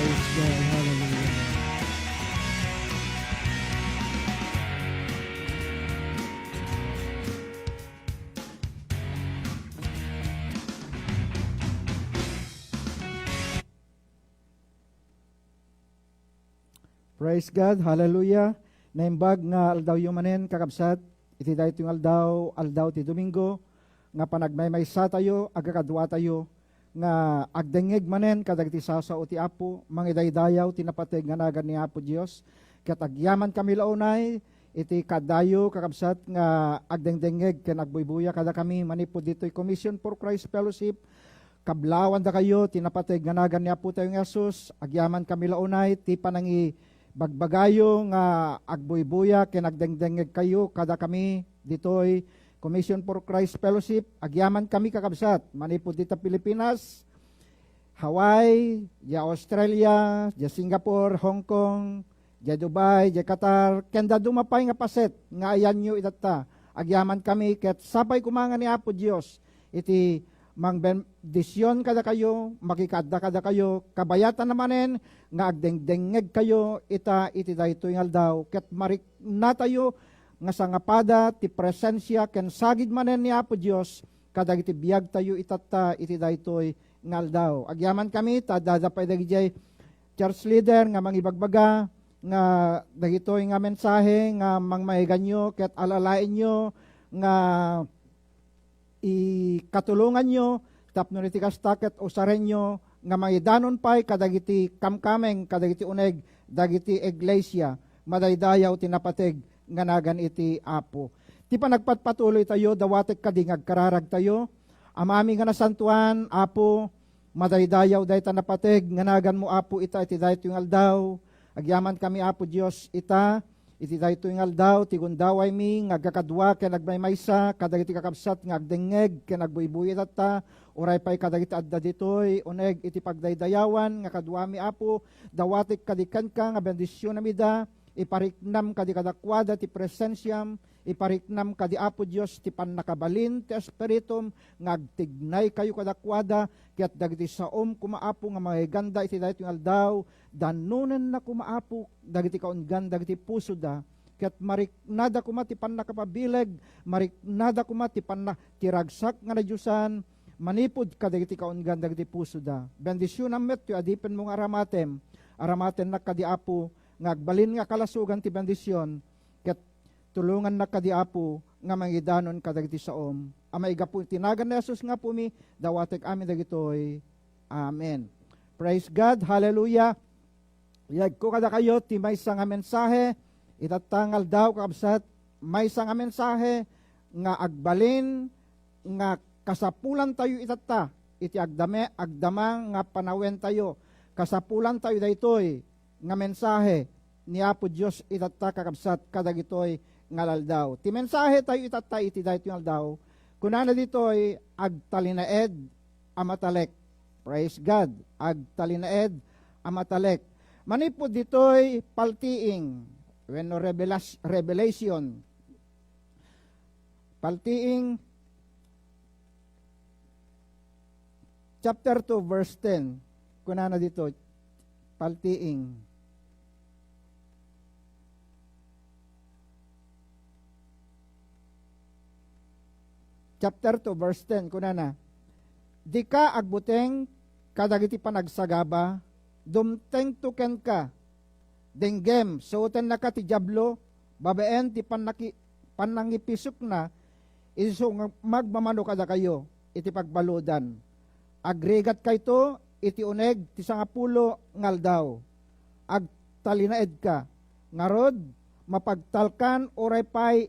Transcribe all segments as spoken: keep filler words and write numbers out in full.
Praise God. Hallelujah. Praise God. Hallelujah. Naimbag nga aldawyo manen, kakabsat, iti daytoy nga aldaw, aldaw ti Domingo, nga panagmaymaysa tayo, agkakadua tayo, nga agdengngeg manen kadagiti sasao ti Apo, mangidaydayaw ti napateg nga nagan ni Apo Dios. Ket agyamankami la unay iti kaadayo, kakabsat, nga agdengdengngeg ken agbuybuya kadakami manipud ditoy Commission for Christ Fellowship. Kablawandakayo ti napateg nga nagan ni Apotayo nga Jesus. Agyamankami la unay ti panangibagbagayo nga agbuybuya ken agdengdengngegkayo kadakami ditoy Commission for Christ Fellowship. Agyamankami, kakabsat, manipud dita Pilipinas, Hawaii, diay Australia, diay Singapore, Hong Kong, diay Dubai, diay Qatar, ken dadduma pay nga paset nga ayanyo itatta. Agyamankami ket sapay koma nga ni Apo Dios iti mangbendision kadakayo, makikaadda kadakayo, kabayatanna manen nga agdengdengngegkayo ita iti daytoy nga aldaw, ket mariknatayo nga sangapada ti presensia ken sagid manen ni Apo Dios kadagiti biagtayo itatta iti daytoy nga aldaw. Agyamankami ta addada pay dagidiay church leader nga mangibagbaga nga dagitoy nga mensahe nga mangmaeganyo ket alalaenyo nga ikatulonganyo tapno iti kasta ket usarenyo nga mangidanon pay kadagiti kamkameng, kadagiti uneg dagiti iglesia. Madaydayaw ti napateg nga nagan iti Apo. Ti panagpatpatuloytayo, dawatek kadi nga agkararagtayo. Amami nga nasantoan, Apo, madaydayaw dayta napateg nga naganmo, Apo, ita iti daytoy nga aldaw. Agyamankami, Apo Dios, ita iti daytoy nga aldaw ti gundawaymi nga agkakadua ken agmaymaysa kadagiti kakabsat nga agdengngeg ken agbuybuya itatta, uray pay kadagiti adda ditoy uneg iti pagdaydayawan nga kaduami, Apo, dawatek kadi kenka nga bendisionam ida, ipariknam kadi kadakuada ti presensiam, ipariknam kadi, Apo Dios, ti pannakabalin ti Espiritum nga agtignaykayo kadakuada, ket dagiti saom koma, Apo, nga mangiganda iti daytoy nga aldaw, danonenna koma, Apo, dagiti kaunggan dagiti pusoda, ket mariknada koma ti pannakapabileg, mariknada koma ti panna-, ti ragsak nga nadiosan, manipud kadagiti kaunggan dagiti pusoda. Bendisionam met ti adipenmo nga aramatem, aramatennak kadi, Apo, nga agbalin nga kalasogan ti bendision, ket tulongannak kadi, Apo, nga mangidanon kadagiti saom. A maigapu iti nagan ni Jesus nga Apomi, dawatek amin dagitoy. Amen. Praise God. Hallelujah. Iyagko kadakayo ti maysa nga mensahe, itatta nga aldaw, kakabsat, maysa nga mensahe nga agbalin nga kasapulantayo itatta iti agdame-, agdama nga panawentayo. Kasapulantayo daytoy nga mensahe ni Apo Dios itatta, kakabsat, kadagitoy nga aldaw. Ti mensahe tayo itatta iti daytoy nga aldaw, kunana ditoy, agtalinaed a matalek. Praise God. Agtalinaed a matalek. Manipud ditoy paltiing wenno revelas-, revelation. Paltiing chapter two, verse ten. Kunana dito, paltiing. Chapter two, verse ten, kunana, "Dika agbuteng kadagiti panagsagaba, dumtengto kenka. Denggem, suotennaka ti Diablo babaen ti pannaki-, pannangipisokna isu nga magmamano kadakayo iti pagbaludan. Agrigatkayto iti uneg ti sangapulo nga aldaw. Agtalinaedka. Ngarud, mapagtalkan uray pay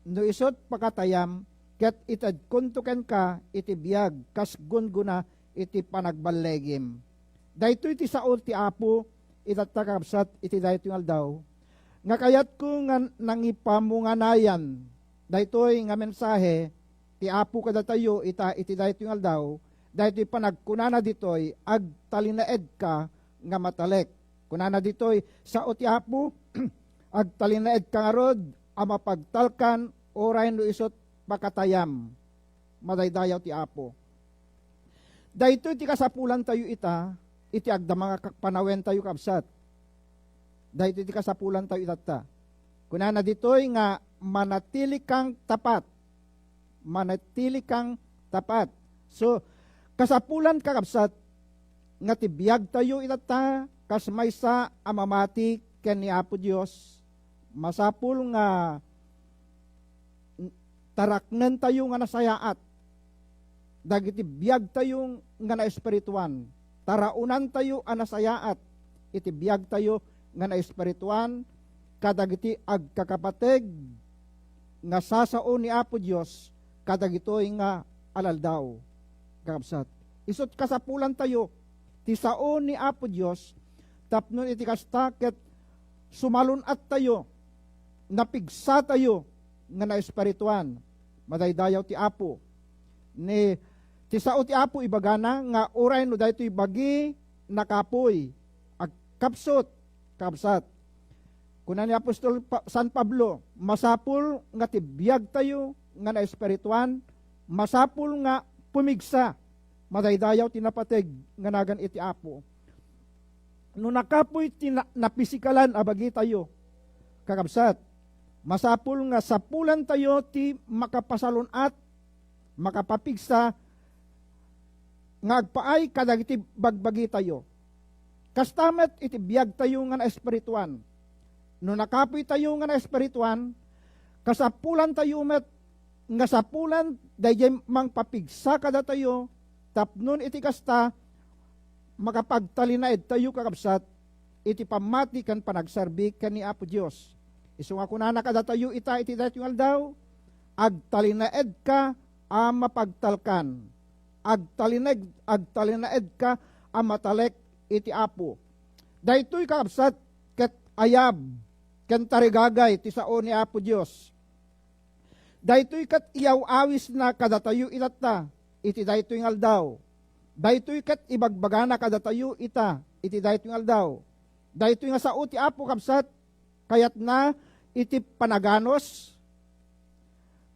no isut' pakatayam, ket itedkonto kenka iti biag kas gunggona iti panagballegim." Daytoy ti sao ti Apo itatta, kakabsat, iti daytoy nga aldaw, nga kayatko nga nangipamunganayan daytoy nga mensahe ti Apo kadatayo ita iti daytoy nga aldaw, daytoy panagkunana ditoy, "Agtalinaedka nga matalek." Kunana ditoy, "Sao ti Apo, agtalinaedka ngarud a mapagtalkan uray no isut' pakatayam." Madaydayaw ti Apo. Daytoy ti kasapulantayo ita, iti agdama nga ka-, panawentayo, kabsat. Daytoy ti kasapulantayo itatta. Kunana ditoy nga, "Manatilikang tapat." Manatilikang tapat. So, kasapulan, kakabsat, nga ti biagtayo itatta kas maysa a mamati ken ni Apo Dios, masapul nga taraknentayo nga nasayaat dagiti biagtayo nga naespirituan. Taraonantayo a nasayaat iti biagtayo nga naespirituan kadagiti agkakapateg nga sasao ni Apo Dios kadagitoy nga alaldaw, kakabsat. Isut' kasapulantayo ti sao ni Apo Dios tapno iti kasta ket sumalun-attayo, napigsatayo nga naespirituan. Madaydayaw ti Apo. Ni, ti sao ti Apo ibagana nga uray no daytoy bagi nakapuy, agkapsut, kabsat. Kuna ni apostol Pa-, San Pablo, "Masapul nga ti biagtayo nga naespirituan, masapul nga pumigsa." Madaydayaw ti napateg nga nagan iti Apo. No nakapuy ti na-, napisikalan a bagitayo, kakabsat, masapul nga sapulantayo ti makapasalun-at, makapapigsa nga agpaay kadagiti bagbagitayo. Kasta met iti biagtayo nga naespirituan. No nakapoytayo nga naespirituan, kasapulantayo met nga sapulan daydiay mangpapigsa kadatayo tapnon iti kasta, makapagtalinaedtayo, kakabsat, iti pammati ken panagserbi ken ni Apo Dios. Isu nga kunana kadatayo ita iti daytoy nga aldaw, "Agtalinaedka a mapagtalkan. Agtalineg-, agtalinaedka a matalek iti Apo." Daytoy, kakabsat, ket ayab ken tarigagay ti sao ni Apo Dios. Daytoy ket iyaw-awisna kadatayo itatta iti daytoy nga aldaw. Daytoy ket ibagbagana kadatayo ita iti daytoy nga aldaw. Daytoy nga sao ti Apo, kabsat, kayatna iti panaganus,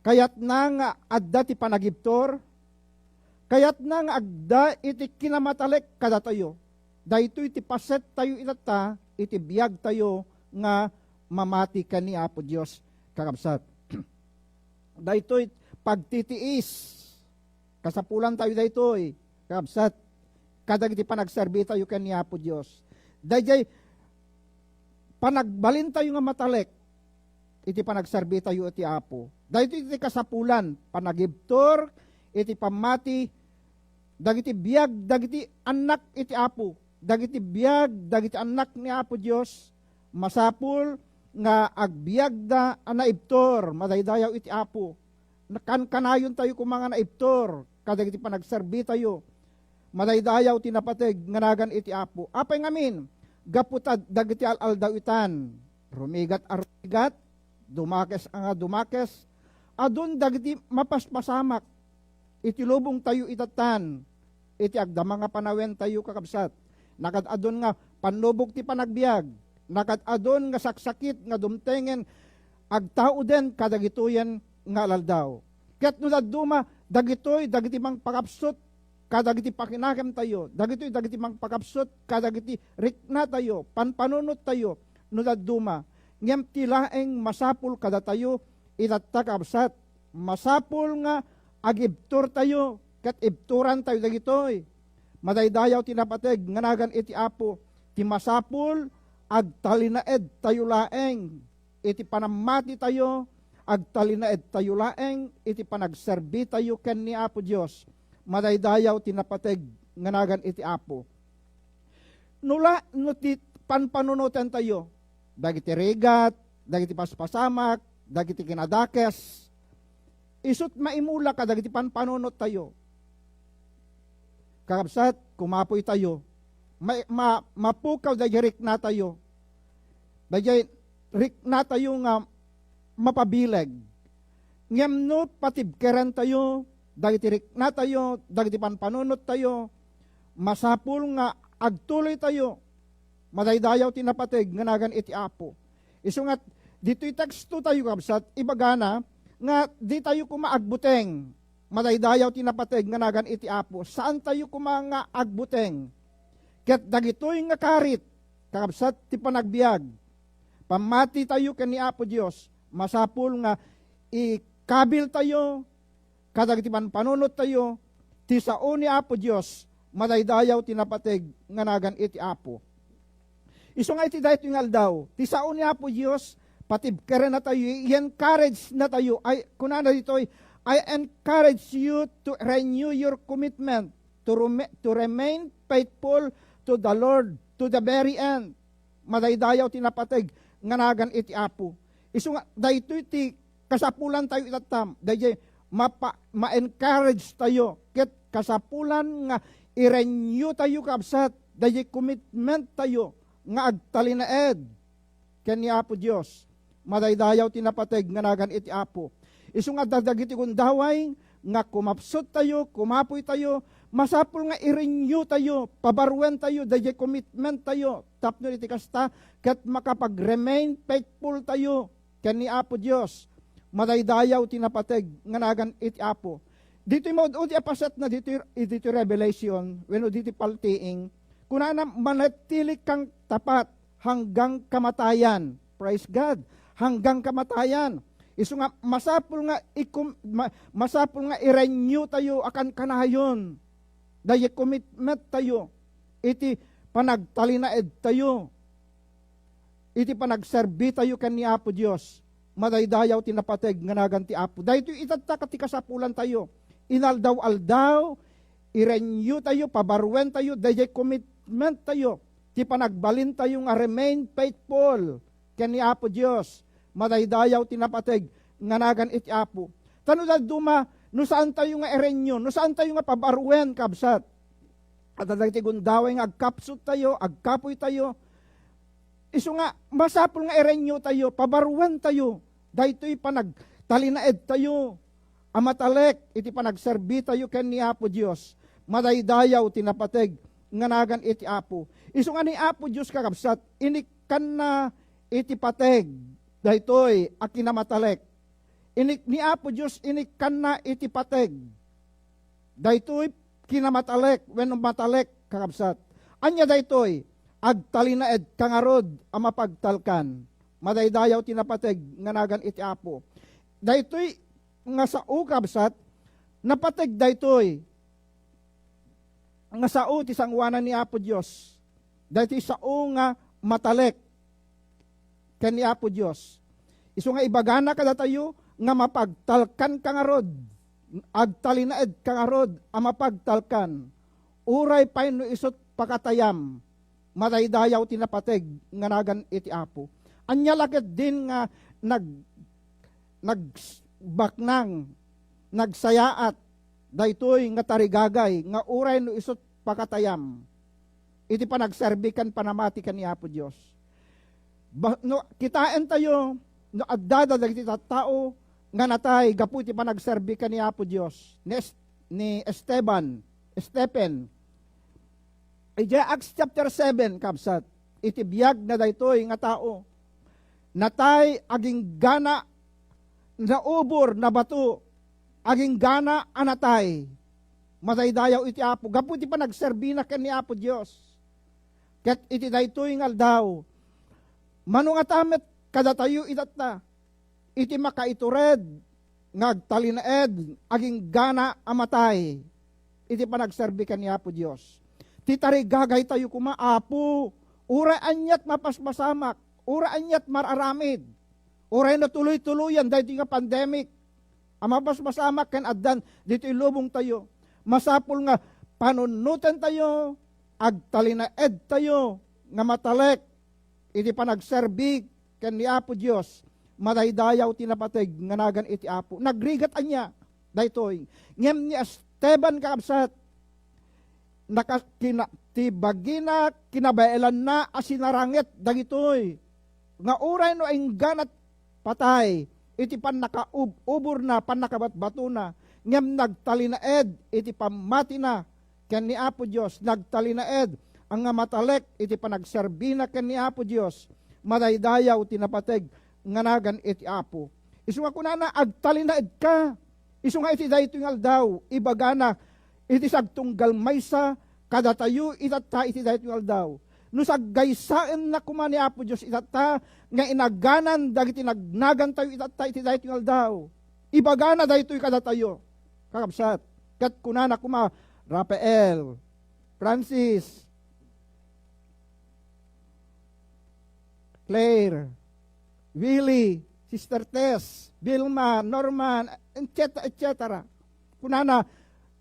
kayatna nga adda ti panagibtur, kayatna nga agda iti kinamatalek kadatayo. Daytoy ti pasettayo itatta iti biagtayo nga mamati ken ni Apo Dios, kakabsat. Daytoy pagtitiis. Kasapulantayo daytoy, kakabsat, kadagiti panagserbitayo ken ni Apo Dios. Daydiay panagbalintayo nga matalek iti panagserbitayo iti Apo. Daytoy ti kasapulan, panagibtur iti pammati dagiti biag dagiti annak iti Apo. Dagiti biag dagiti annak ni Apo Dios, masapul nga agbiagda a naibtur, madaydayaw iti Apo. Nakankanayontayo koma nga naibtur kadagiti panagserbitayo. Madaydayaw ti napateg nga nagan iti Apo. Apay ngamin, gapu ta dagiti al-aldaw itan, rumigat a rumigat, dumakes a nga dumakes, adun dagiti mapaspasamak iti lubongtayo itattan, iti agdama nga panawentayo, kakabsat. Nakad-adun nga pannubog ti panagbiag, nakad-adun nga saksakit nga dumtengen agtauden kadagitoyen nga alaldaw. Ket no dadduma, dagitoy dagiti mangpakapsut kadagiti pakinakemtayo, dagitoy dagiti mangpakapsut kadagiti riknatayo, panpanunottayo, no dadduma. Ngem ti laeng masapul kadatayo, itatta, kabsat, masapul nga agibturtayo ket ibturantayo dagitoy. Madaydayaw ti napateg nga nagan iti Apo. Ti masapul, agtalinaedtayo laeng iti panammatitayo, agtalinaedtayo laeng iti panagserbitayo ken ni Apo Dios. Madaydayaw ti napateg nga nagan iti Apo. No la, no ti panpanunotentayo, dagiti rigat, dagiti paspasamak, dagiti kinadakes, isut' maimula kadagiti panpanunottayo. Kakabsat, kumapoytayo, ma-, ma-, mapukaw daydiay riknatayo. Daydiay riknatayo nga mapabileg. Ngem no patibkerentayo dagiti riknatayo, dagiti panpanunottayo, masapul nga agtuloytayo. Madaydayaw ti napateg nga nagan iti Apo. Isu nga, ditoy tekstotayo, kabsat, ibagana nga ditayo koma agbuteng. Madaydayaw ti napateg nga nagan iti Apo. Saantayo koma nga agbuteng. Ket dagitoy nga karit, kakabsat ti panagbiag, pammatitayo ken ni Apo Dios, masapul nga ikabiltayo kadagiti panpanunottayo ti sao ni Apo Dios, madaydayaw ti napateg nga nagan iti Apo. Isu nga iti daytoy nga aldaw, ti sao ni Apo Dios, patibkerennatayo, i-encourage natayo. Ay, kunana ditoy, "I encourage you to renew your commitment to reme-, to remain faithful to the Lord to the very end." Madaydayaw ti napateg nga nagan iti Apo. Isu nga, daytoy ti kasapulantayo itatta, daydiay mapa-, ma-encourage tayo, ket kasapulan nga i-renew tayo, kabsat, daydiay commitment tayo nga agtalinaed ken ni Apo Dios. Madaydayaw ti napateg nga nagan iti Apo. Isu nga adda dagiti gundaway nga kumapsut tayo, kumapuy tayo, masapul nga i-renew tayo, pabaruen tayo, daydiay commitment tayo, tapno iti kasta, ket makapag-remain faithful tayo ken ni Apo Dios. Madaydayaw ti napateg nga nagan iti Apo. Ditoy maud-udi a paset na ditoy, ditoy Revelation, wenno ditoy paltiing, kunana, "Manatili kang tapat hanggang kamatayan." Praise God. Hanggang kamatayan. Isu nga masapul nga ikum-, ma-, masapul nga i-renew tayo a kankanayon. Daydiay commitment tayo iti panagtalinaed tayo, iti panagserbi tayo ken ni Apo Dios. Madaydayaw ti napateg nga nagan ti Apo. Daytoy itatta ket ti kasapulan tayo. Inaldaw-aldaw, i-renew tayo, pabaruen tayo, daydiay commitment tayo, ti panagbalin tayo nga remain faithful ken ni Apo Dios. Madaydayaw ti napateg nga nagan iti Apo. Ta no dadduma, no saan tayo nga i-renew, no saan tayo nga pabaruen, kabsat, adda dagiti gundaway nga agkapsut tayo, agkapuy tayo. Isu nga, masapul nga i-renew tayo, pabaruen tayo. Daytoy panagtalinaed tayo a matalek iti panagserbi tayo ken ni Apo Dios. Madaydayaw ti napateg nga nagan iti Apo. Isu nga ni Apo Dios, kakabsat, inikkanna iti pateg daytoy a kinamatalek. Inik-, ni Apo Dios inikkanna iti pateg daytoy kinamatalek wenno matalek, kakabsat. Ania daytoy? Agtalinaedka ngarud a mapagtalkan. Madaydayaw ti napateg nga nagan iti Apo. Daytoy nga sao, kabsat, napateg daytoy nga sao ti sangoanan ni Apo Dios. Daytoy sao nga matalek ken ni Apo Dios. Isu nga ibagana kadatayo nga mapagtalkanka ngarud, agtalinaedka ngarud a mapagtalkan, uray pay no isut' pakatayam, madaydayaw ti napateg nga nagan iti Apo. Ania la ketdin nga nag-, nagbaknang, nagsayaat daytoy nga tarigagay nga uray no isut' pakatayam iti panagserbi ken panamati ken ni Apo Dios. Ba-, no, kitaentayo no adda dagiti tattao nga natay gapu iti panagserbi ken ni Apo Dios, ni Es-, ni Esteban, Stephen. Idiay Acts chapter seven, kabsat, iti biag na daytoy nga tao, natay agingga naubor, nabato, agingga a natay. Madaydayaw iti Apo gapu iti panagserbina ken ni Apo Dios. Ket iti daytoy nga aldaw, mano ngata met kadatayo itatta, iti makaitured nga agtalinaed agingga a matay iti panagserbi ken ni Apo Dios. Ti tarigagaytayo koma, Apo, uray aniat mapaspasamak, uray aniat mar-aramid, uray natuloy-tuloyan daytoy nga pandemic a mapaspasamak ken addan ditoy lubongtayo, masapul nga panunnoten tayo, agtalinaed tayo nga matalek iti panagserbi ken ni Apo Dios, madaydayaw ti napateg nga nagan iti Apo. Nagrigat ania daytoy? Ngem ni Esteban, kakabsat, naka-, kina-, ti bagina, kinabaelanna a sinaranget dagitoy nga uray no inggana patay iti pannakaub-uborna, pannakabatbatona, ngem nagtalinaed iti pammatina ken ni Apo Dios, nagtalinaed a nga matalek iti panagserbina ken ni Apo Dios, madaydayaw ti napateg nga nagan iti Apo. Isu nga kunana, "Agtalinaedka." Isu nga iti daytoy nga aldaw, ibagana iti sagtunggal maysa kadatayo itatta iti daytoy nga aldaw. No saggaysaenna koma ni Apo Dios itatta nga inaganan dagiti nagnagantayo itatta iti daytoy nga aldaw, ibagana daytoy kadatayo, kakabsat. Ket kunana koma, Rafael, Francis, Claire, Willie, Sister Tess, Vilma, Norman, et cetera, et cetera. Kunana,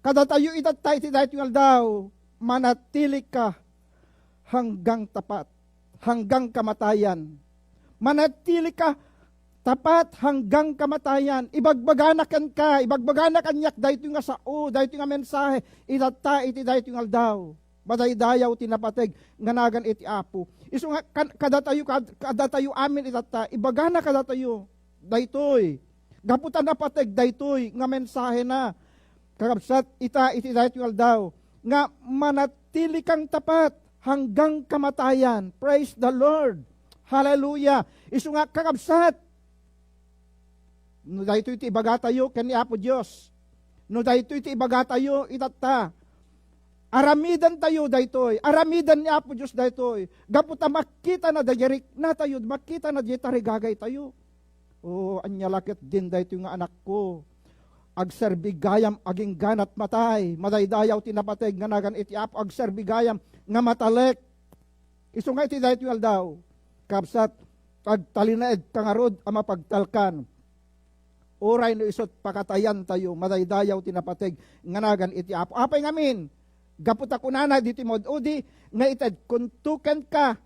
kadatayo itatta iti daytoy nga aldaw, manatili ka hanggang tapat, hanggang kamatayan. Manatili ka tapat hanggang kamatayan. Ibagbagana kenka, ibagbagana kaniak daytoy nga sao, daytoy nga mensahe, itatta iti daytoy nga aldaw. Madaydayaw ti napateg nga nagan iti Apo. Isu nga kan-, kadatayo, kad-, kadatayo amin itatta, ibagana kadatayo daytoy. Gapu ta napateg daytoy nga mensahena. Kakabsat, ita iti daytoy nga aldaw nga manatili kang tapat hanggang kamatayan. Praise the Lord. Hallelujah. Isu nga, kakabsat, no daytoy ti ibagatayo ken ni Apo Dios, no daytoy ti ibagatayo itatta, aramidentayo daytoy, aramiden ni Apo Dios daytoy, gapu ta makitana daydi riknatayo, makitana daydi tarigagaytayo. O, ania la ketdin daytoy nga anakko? Agserbi gayam agingganat matay. Madaydayaw ti napateg nga nagan iti Apo, agserbi gayam nga matalek. Isu nga iti daytoy nga aldaw, kabsat, agtalinaedka ngarud a mapagtalkan. Uray no isut' pakatayantayo, madaydayaw ti napateg nga nagan iti Apo. Apay ngamin? Gapu ta kunana ditoy maud-udi nga itedkonto kenka,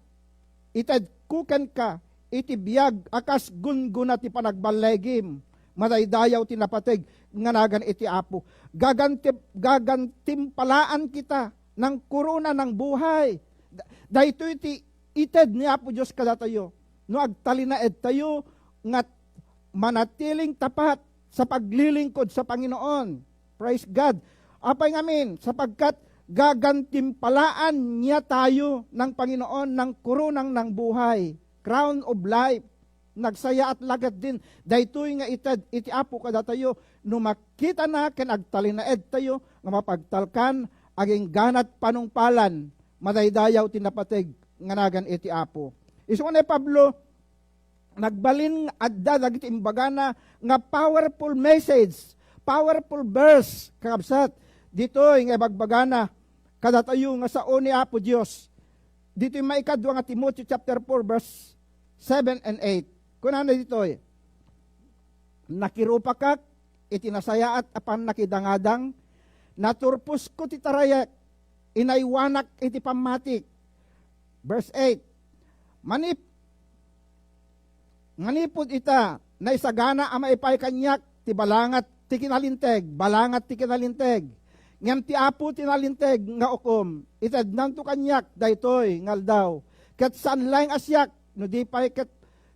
itedko kenka iti biag a kas gunggona ti panagballegim. Madaydayaw ti napateg nga nagan iti Apo. Gaganti-, gagantimpalaan kita nang korona nang buhay. Da-, daytoy ti ited ni Apo Dios kadatayo. No agtalinaedtayo nga manatiling tapat sa paglilingkod sa Panginoon. Praise God. Apay ngamin, sapagkat gagantimpalaan niya tayo ng Panginoon ng koronang ng buhay, crown of life. Nagsayaat la ketdin daytoy nga ited iti Apo kadatayo no makitana ken agtalinaedtayo nga mapagtalkan agingganat panungpalan, madaydayaw ti napateg nga nagan iti Apo. Isu nga ni Pablo, nagbalin nga adda dagiti imbagana nga powerful message, powerful verse, kakabsat, ditoy nga ibagbagana kadatayo nga sao ni Apo Dios. Ditoy maikadua nga Timoteo chapter four, verse seven and eight. Kunana ditoy, "Nakirupakak iti nasayaat a pannakidangadang, naturposko ti tarayek, inaywanak iti pammatik." Verse eight, "Manip-, manipud ita, naisagana a maipay kaniak ti balangat ti kinalinteg, balangat ti kinalinteg. Ngem ti Apo ti nalinteg nga ukom, itednanto kaniak daytoy nga aldaw. Ket saan laeng a siak, no di pay ket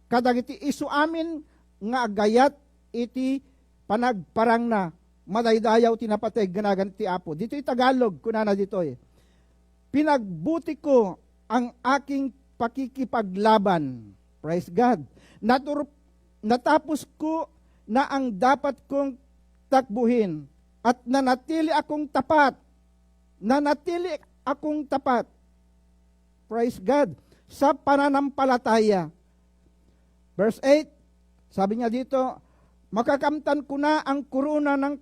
kadagiti isu amin nga agayat iti panagparangna." Madaydayaw ti napateg nga nagan ti Apo. Ditoy Tagalog, kunana ditoy, "Pinagbutiko ang aking pakikipaglaban." Praise God. Natur-, natapos ko na ang dapat kong takbuhin at nanatili akong tapat. Nanatili akong tapat. Praise God. Sa pananampalataya. Verse eight, sabi niya dito, "Makakamtan ko na ang korona ng,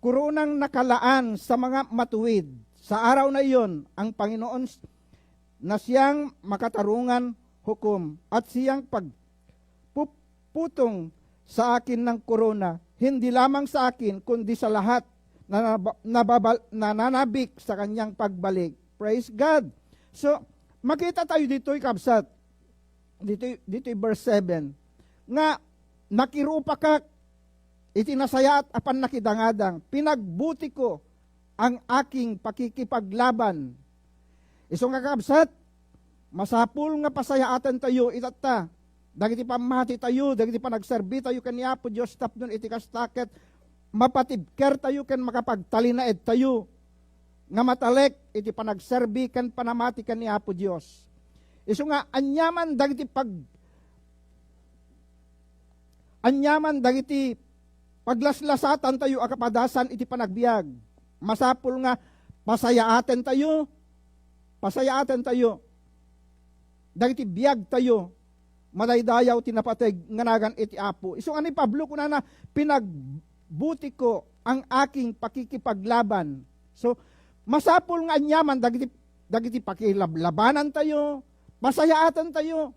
koronang nakalaan sa mga matuwid. Sa araw na iyon, ang Panginoon s-, na siyang makatarungan hukom at siyang pagpuputong sa akin ng korona, hindi lamang sa akin, kundi sa lahat na naba-, nababal-, nananabik sa kanyang pagbalik." Praise God. So, makita tayo ditoy, kabsat. Ditoy, ditoy verse seven, nga, "Nakirupakak iti nasayaat a pannakidangadang, pinagbutiko ang aking pakikipaglaban." Isu nga, kabsat, masapul nga pasayaatan tayo itatta dagiti pammati tayo, dagiti panagserbi tayo ken ni Apo Dios tapno iti kasta ket mapatibker tayo ken makapagtalinaed tayo nga matalek iti panagserbi ken panamati ken ni Apo Dios. Isu nga aniaman dagiti pag-, aniaman dagiti paglaslasatan tayo a kapadasan iti panagbiag, masapul nga pasayaaten tayo Pasayaatentayo dagiti biagtayo, madaydayaw ti napateg nga nagan iti Apo. Isu nga ni Pablo, kunana, "Pinagbutiko ang aking pakikipaglaban." So, masapul nga aniaman dagiti, dagiti pakilablabanantayo, pasayaatentayo.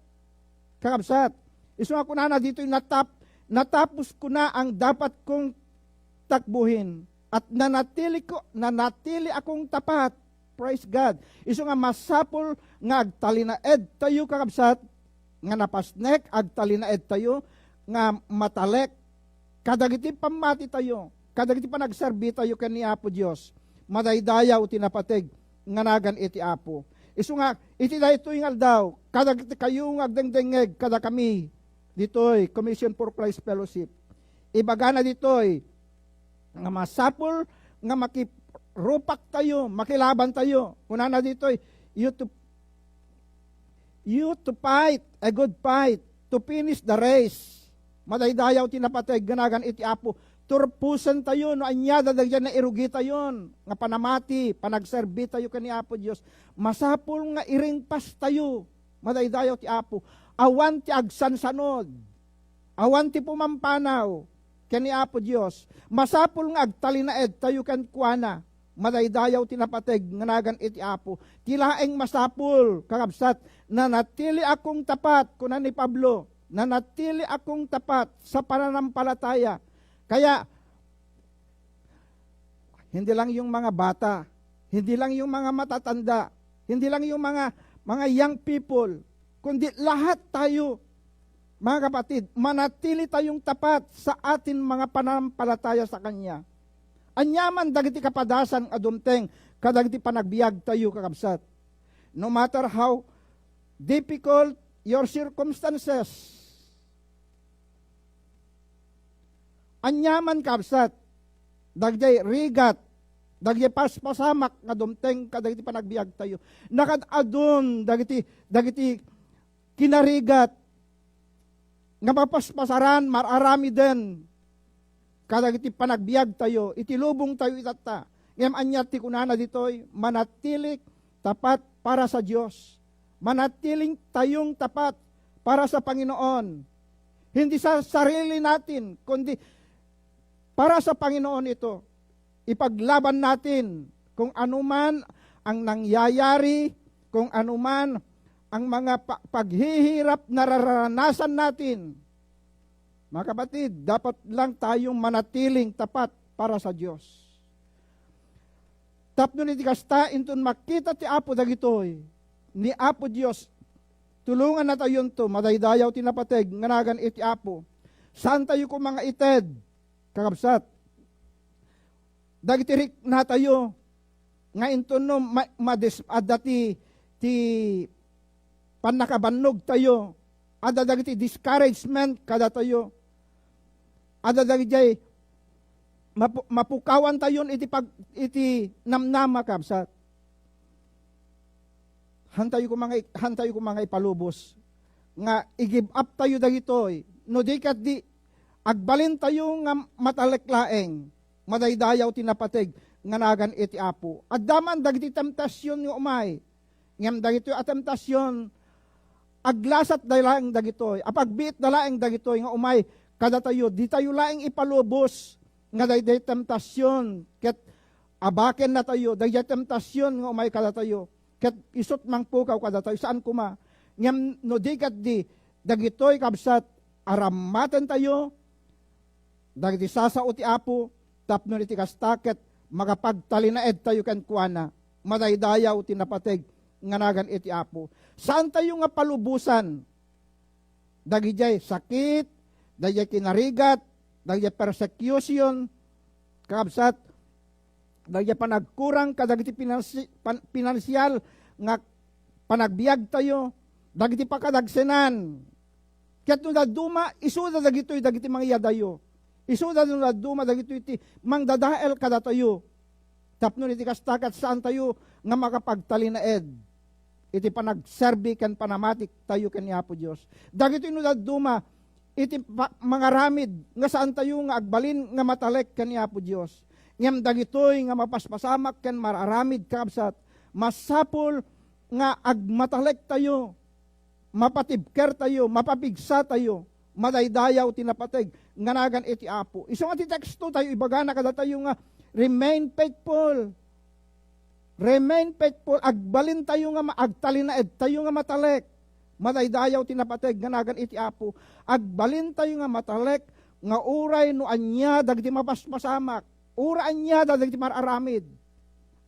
Kakabsat, isu nga kunana ditoy, natap-, natapos ko na ang dapat kong takbuhin, at nanatili ko, nanatili akong tapat. Praise God. Isu nga masapul nga agtalinaedtayo, kakabsat, nga napasnek, agtalinaedtayo nga matalek kadagiti pammatitayo, kadagiti panagserbitayo ken ni Apo Dios. Madaydayaw ti napateg nga nagan iti Apo. Isu nga, iti daytoy nga aldaw, kadagiti kayo nga agdengdengngeg kadakami ditoy Commission for Christ Fellowship, ibagana ditoy nga masapul nga makirupaktayo, makilabantayo. Kunana ditoy, "You to, you to fight a good fight, to finish the race." Madaydayaw ti napateg nga nagan iti Apo. Turpusentayo no ania dagiti nairugitayon nga panamati, panagserbitayo ken ni Apo Dios. Masapul nga iringpastayo. Madaydayaw ti Apo. Awan ti agsansanod. Awan ti pumampanaw ken ni Apo Dios. Masapul nga agtalinaedtayo kenkuana. Madaydayaw ti napateg nga nagan iti Apo. Ti laeng masapul, kakabsat, "Nanatili akong tapat," kuna ni Pablo. "Nanatili akong tapat sa pananampalataya." Kaya, hindi lang yung mga bata, hindi lang yung mga matatanda, hindi lang yung mga, mga young people, kundi lahat tayo, mga kapatid, manatili tayong tapat sa atin mga pananampalataya sa Kanya. Aniaman dagiti kapadasan a dumteng kadagiti panagbiag tayo, kakabsat. No matter how difficult your circumstances, aniaman, kabsat, dagiti rigat, dagiti paspasamak nga dumteng kadagiti panagbiag tayo. Nakad-adun dagiti, dagiti kinarigat nga mapaspasaran, mar-aramiden kadagiti panagbiag tayo, iti lubong tayo itatta. Ngem ania ti kunana ditoy, "Manatili tapat para sa Dios." Manatiling tayong tapat para sa Panginoon. Hindi sa sarili natin, kundi para sa Panginoon ito. Ipaglaban natin kung anuman ang nangyayari, kung anuman ang mga pa-, paghihirap nararanasan natin. Mga kapatid, dapat lang tayong manatiling tapat para sa Dios. Tapno iti kasta, inton makita ti Apo dagitoy, ni Apo Dios, tulongannatayonto, madaydayaw ti napateg nga nagan iti Apo. Saan tayo kung mga ited, kakabsat? Dagiti riknatayo, nga inton no ma-, madis-, adda ti, ti pannakabannog tayo, adda dagiti discouragement kadatayo, adda dagiti mapu-, mapukawan tayon iti pag-, iti namnama, kabsat. Hantayo ko mga, hantayo ko mga ipalubos nga i-give up tayo dagitoy. No di ket di, agbalin tayo nga matalek laeng, madaydayaw ti napateg nga nagan iti Apo. Adda man dagiti temptasion nga umay. Ngem dagitoy a temptasion, aglasat da laeng dagitoy, apagbiit da laeng dagitoy nga umay kadatayo. Ditayo laeng ipalubos nga daydiay temptasion ket abakennatayo, daydiay temptasion nga umay kadatayo, ket isut' mangpukaw kadatayo. Saan koma. Ngem no di ket di, dagitoy, kabsat, arammatentayo dagiti sasao ti Apo, tapno iti kasta ket makapagtalinaedtayo kenkuana. Madaydayaw ti napateg nga nagan iti Apo. Saantayo nga palubosan dagidiay sakit, dagidiay kinarigat, dagidiay persecution, kakabsat, dagidiay panagkurang kadagiti pinansi-, pan-, pinansial nga panagbiagtayo, dagiti pakadagsenan. Ket no dadduma, isuda dagitoy dagiti mangyadayo. Isuda no dadduma dagitoy ti mangdadael kadatayo. Tapno iti kasta, ket saantayo nga makapagtalinaed iti panagserbi ken panamatik tayo ken ni Apo Dios. Dagitoy no dadduma iti pa-, mangaramid nga saantayo nga agbalin nga matalek ken ni Apo Dios. Ngem dagitoy nga mapaspasamak ken mararamid, kakabsat, masapul nga agmatalektayo, mapatibkertayo, mapapigsatayo, madaydayaw ti napateg nga nagan iti Apo. Isu nga ti teksto tayo, ibagana kadatayo nga, "Remain faithful." Remain faithful. Agbalintayo nga ma-, agtalinaedtayo nga matalek. Madaydayaw ti napateg nga nagan iti Apo. Agbalintayo nga matalek nga uray no ania dagiti mapaspasamak, uray ania dagiti mar-aramid.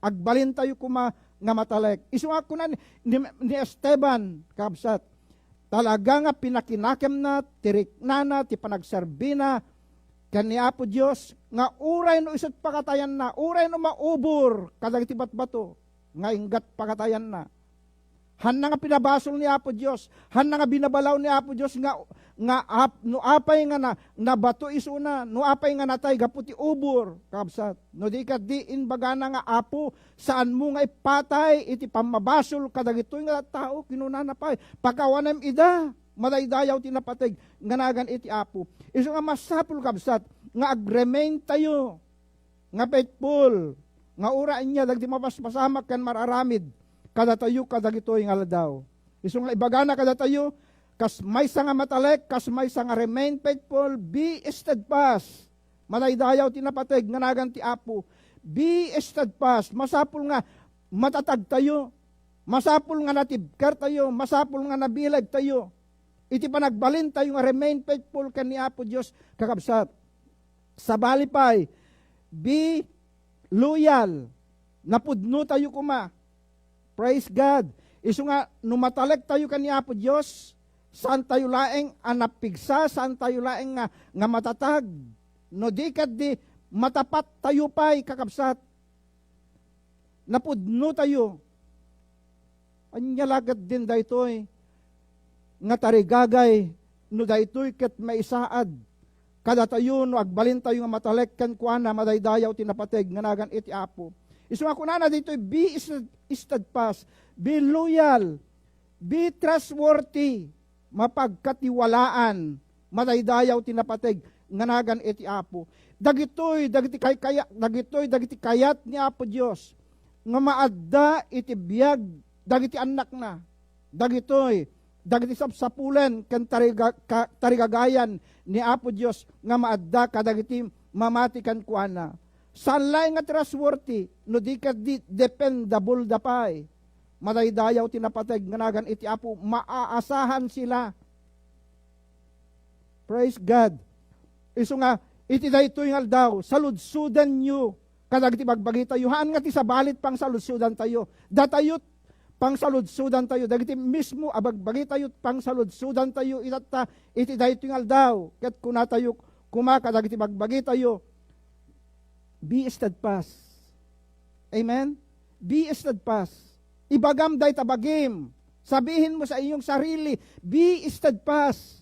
Agbalintayo koma nga matalek. Isu nga kuna ni, ni, ni Esteban, kabsat, talaga nga pinakinakemna ti riknana, ti panagserbina ken ni Apo Dios, nga uray no isut pakatayanna, uray no maubor kadagiti batbato nga inggat pakatayanna. Hanna nga pinabasol ni Apo Dios, hanna nga binabalaw ni Apo Dios nga, nga ap-, no apay nga na, nabato isuna, no apay nga natay gapu ti ubor, kabsat. No di kadi imbagana nga, "Apo, saanmo nga ipatay iti pammabasol kadagitoy nga tattao," kinunana pay, "Pakawanem ida." Madaydayaw ti napateg nga nagan iti Apo. Isu nga masapul, kabsat, nga agremaintayo nga faithful, nga uray ania dagiti mapaspasamak ken mar-aramid kadatayo kadagitoy nga aldaw. Isu nga ibagana kadatayo, kas maysa nga matalek, kas maysa nga remain faithful, be steadfast. Madaydayaw ti napateg nga nagan ti Apo. Be steadfast. Masapul nga matatagtayo. Masapul nga natibkertayo. Masapul nga nabilegtayo iti panagbalintayo nga remain faithful ken ni Apo Dios, kakabsat. Sabali pay, be loyal. Napudnotayo koma. Praise God. Isu nga, no matalektayo ken ni Apo Dios, saantayo laeng a napigsa, saantayo laeng nga, nga matatag. No di kadi, matapattayo pay, kakabsat. Napudnotayo. Ania la ketdin daytoy nga tarigagay no daytoy ket maisaad kadatayo no agbalintayo nga matalek kenkuana? Madaydayaw ti napateg nga nagan iti Apo. Isu nga kunana ditoy, "Be is-, steadfast, be loyal, be trustworthy." Mapagkatiwalaan, madaydayaw ti napateg nga nagan iti Apo. Dagitoy dagiti kaykaya-, dagitoy dagiti kayat ni Apo Dios nga maadda iti biag dagiti annakna. Dagitoy dagiti sapsapulen ken tariga-, ka-, tarigagayan ni Apo Dios nga maadda kadagiti mamati kenkuana. Saan laeng nga trustworthy, no di ket di dependable da pay. Madaydayaw ti napateg nga nagan iti Apo, maaasahan sila. Praise God. Isu nga, iti daytoy nga aldaw, saludsodanyo kadagiti bagbagitayo. Haan nga ti sabali ti pangsaludsodantayo. Datayo pangsaludsodantayo. Dagiti mismo a bagbagitayo, pangsaludsodantayo. Itatta, iti daytoy nga aldaw. Ket kunatayo koma kadagiti bagbagitayo, "Be steadfast." Amen? Be steadfast. Ibagam dayta bagim. Sabihin mo sa iyong sarili, "Be steadfast."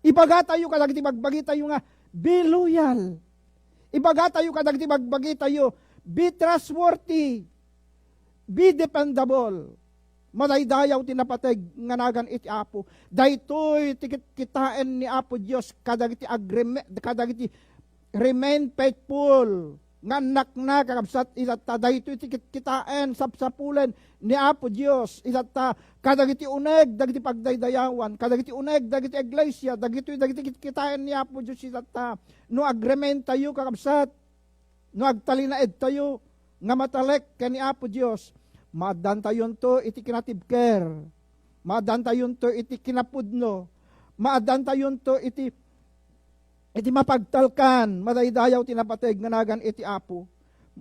Ibagatayo kadagiti bagbagitayo nga, "Be loyal." Ibagatayo kadagiti bagbagitayo, "Be trustworthy. Be dependable." Madaydayaw ti napateg nga nagan iti Apo. Daytoy ti kitkitaen ni Apo Dios kadagiti agreme-, kadagiti remain faithful nga annakna, kakabsat, itatta. Daytoy ti kitkitaen, sapsapulen ni Apo Dios, itatta, kadagiti uneg dagiti pagdaydayawan, kadagiti uneg dagiti iglesia, dagitoy dagiti kitkitaen ni Apo Dios, itatta. No agremaintayo, kakabsat, no agtalinaedtayo nga matalek ken ni Apo Dios, maaddantayonto iti kinatibker, maaddantayonto iti kinapudno, maaddantayonto iti, iti mapagtalkan. Madaydayaw ti napateg nga nagan iti Apo.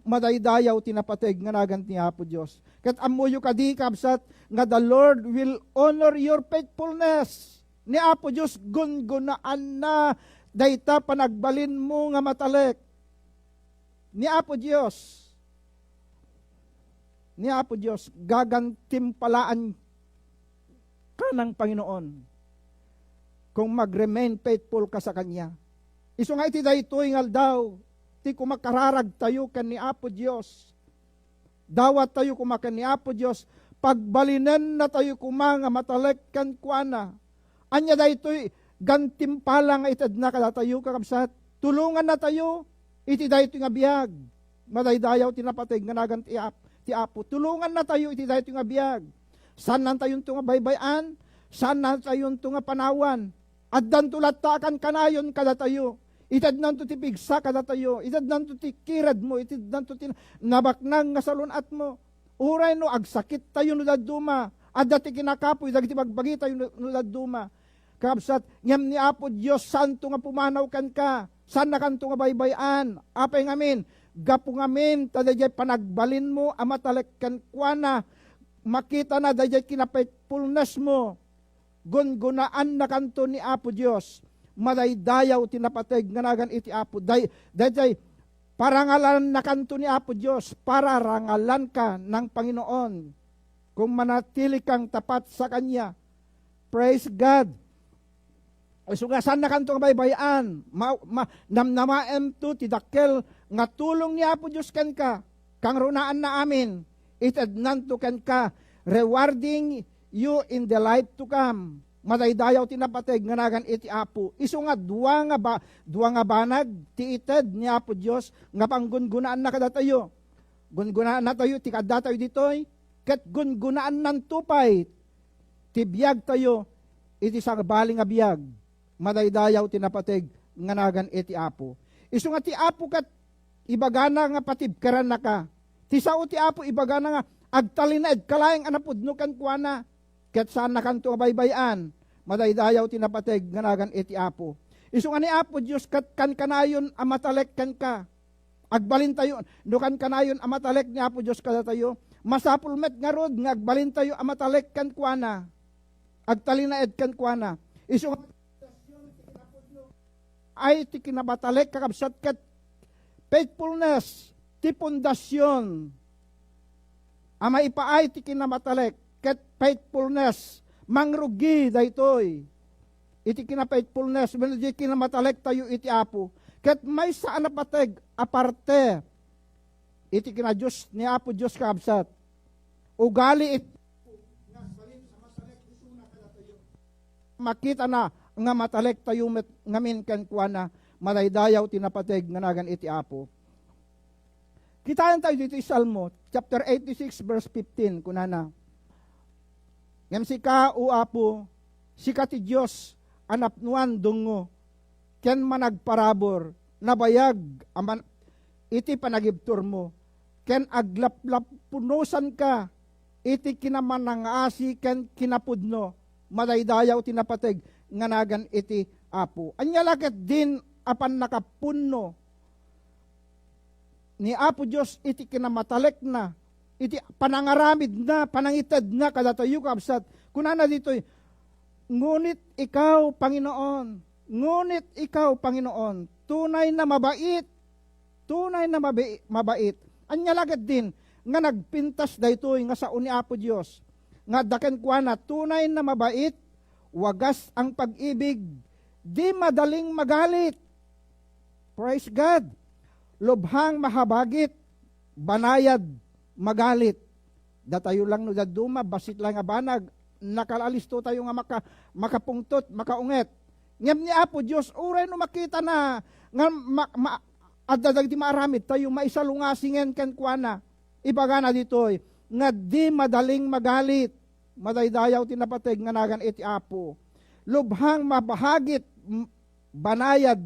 Madaydayaw ti napateg nga nagan ti Apo Dios. Ket ammoyo kadi, kabsat, nga the Lord will honor your faithfulness. Ni Apo Dios, gungunaanna dayta panagbalinmo nga matalek. Ni Apo Dios, ni Apo Dios, gagantimpalaan ka ng Panginoon kung mag-remain faithful ka sa Kanya. Isu nga iti daytoy nga aldaw, ti kumakararagtayo ken ni Apo Dios. Dawattayo koma ken ni Apo Dios, pagbalinennatayo koma nga matalek kenkuana. Ania daytoy gantimpala nga itedna kadatayo, kakabsat? Tulongannatayo iti daytoy nga biag. Madaydayaw ti napateg nga nagan ti Ap-, ti Apo. Tulongannatayo iti daytoy nga biag. Saannantayonto nga baybay-an, saannatayonto nga panawan. Addanto latta a kankanayon kadatayo. Itednanto ti pigsa kadatayo. Itednanto ti kiredmo. Itednanto ti nabaknang nga salun-atmo. Uray no agsakittayo no dadduma, adda ti kinakapuy dagiti bagbagitayo no, no dadduma. Kakabsat, ngem ni Apo Dios, saanto nga pumanaw kenka, saannakanto nga baybay-an. Apay ngamin, gapu ngamin ta daydiay panagbalinmo a matalek kenkuana, makitana daydiay kinapaitpulnesmo. Gungunaannakanto ni Apo Dios. Madaydayaw ti napateg nga nagan iti Apo. Day-, daydiay parangalannakanto ni Apo Dios. Pararangalanka ng Panginoon kung manatili kang tapat sa Kanya. Praise God. Isu nga saannakanto nga baybay-an. Ma-, ma-, namnamaemto ti dakkel nga tulong ni Apo Dios kenka. Kangrunaanna amin. Itednanto kenka. Rewarding you in the life to come. Madaydayaw ti napateg nga nagan iti Apo. Isu nga dua nga ba-, dua nga banag ti ited ni Apo Dios nga panggungunaanna kadatayo. Gungunaannatayo ti kaddatayo ditoy, ket gungunaannanto pay ti biagtayo iti sabali nga biag. Madaydayaw ti napateg nga nagan iti Apo. Isu nga ti Apo ket ibagana nga patibkerannaka. Ti sao ti Apo ibagana nga agtalinaedka laeng a napudno kenkuana. Ket saannakanto nga baybay-an. Madaydayaw ti napateg nga nagan iti Apo. Isu nga ni Apo Dios ket kankanayon a matalek kenka. Agbalintayo, no kankanayon a matalek ni Apo Dios kadatayo, masapul met ngarud nga agbalintayo a matalek kenkuana. Agtalinaed kenkuana. Isu nga ay ti kinamatalek, kakabsat, ket faithfulness ti pundasyon a maipaay ti kinamatalek, ket faithfulness, mangrugi daytoy iti kinafaithfulness wenno di kinamatalektayo iti Apo. Ket maysa a napateg a parte iti kinadios ni Apo Dios, kakabsat. Ugali iti makitana nga matalektayo met ngamin kenkuana, madaydayaw ti napateg nga nagan iti Apo. Kitaentayo ditoy Salmo chapter eighty-six, verse fifteen, kunana, "Ngem sika, O Apo, sika ti Dios a napnoan dungngo ken managparabur, nabayag a man-, iti panagibturmo, ken aglaplapunosanka iti kinamanangaasi ken kinapudno, madaydayaw ti napateg nga nagan iti Apo." Ania la ketdin a pannakapunno ni Apo Dios iti kinamatalekna, iti panangaramidna, panangitedna kadatayo, kabsat? Kunana ditoy, "Ngunit ikaw, Panginoon, ngunit ikaw, Panginoon, tunay na mabait, tunay na mabi-, mabait." Ania la ketdin nga nagpintas daytoy nga sao ni Apo Dios nga adda kenkuana, tunay na mabait, wagas ang pag-ibig, di madaling magalit. Praise God. Lubhang mahabagit, banayad magalit. Datayo lang no dadduma, bassit lang nga banag, nakalaalisto tayo nga maka-, makapungtot, makaunget. Ngem ni Apo Dios, uray no makita na nga ma-, ma-, adda dagiti maaramid tayo, maisalungasingen kenkuana. Ibagana ditoy, nga di madaling magalit. Madaydayaw ti napateg nga nagan iti Apo. Lubhang mabahagit, m-, banayad,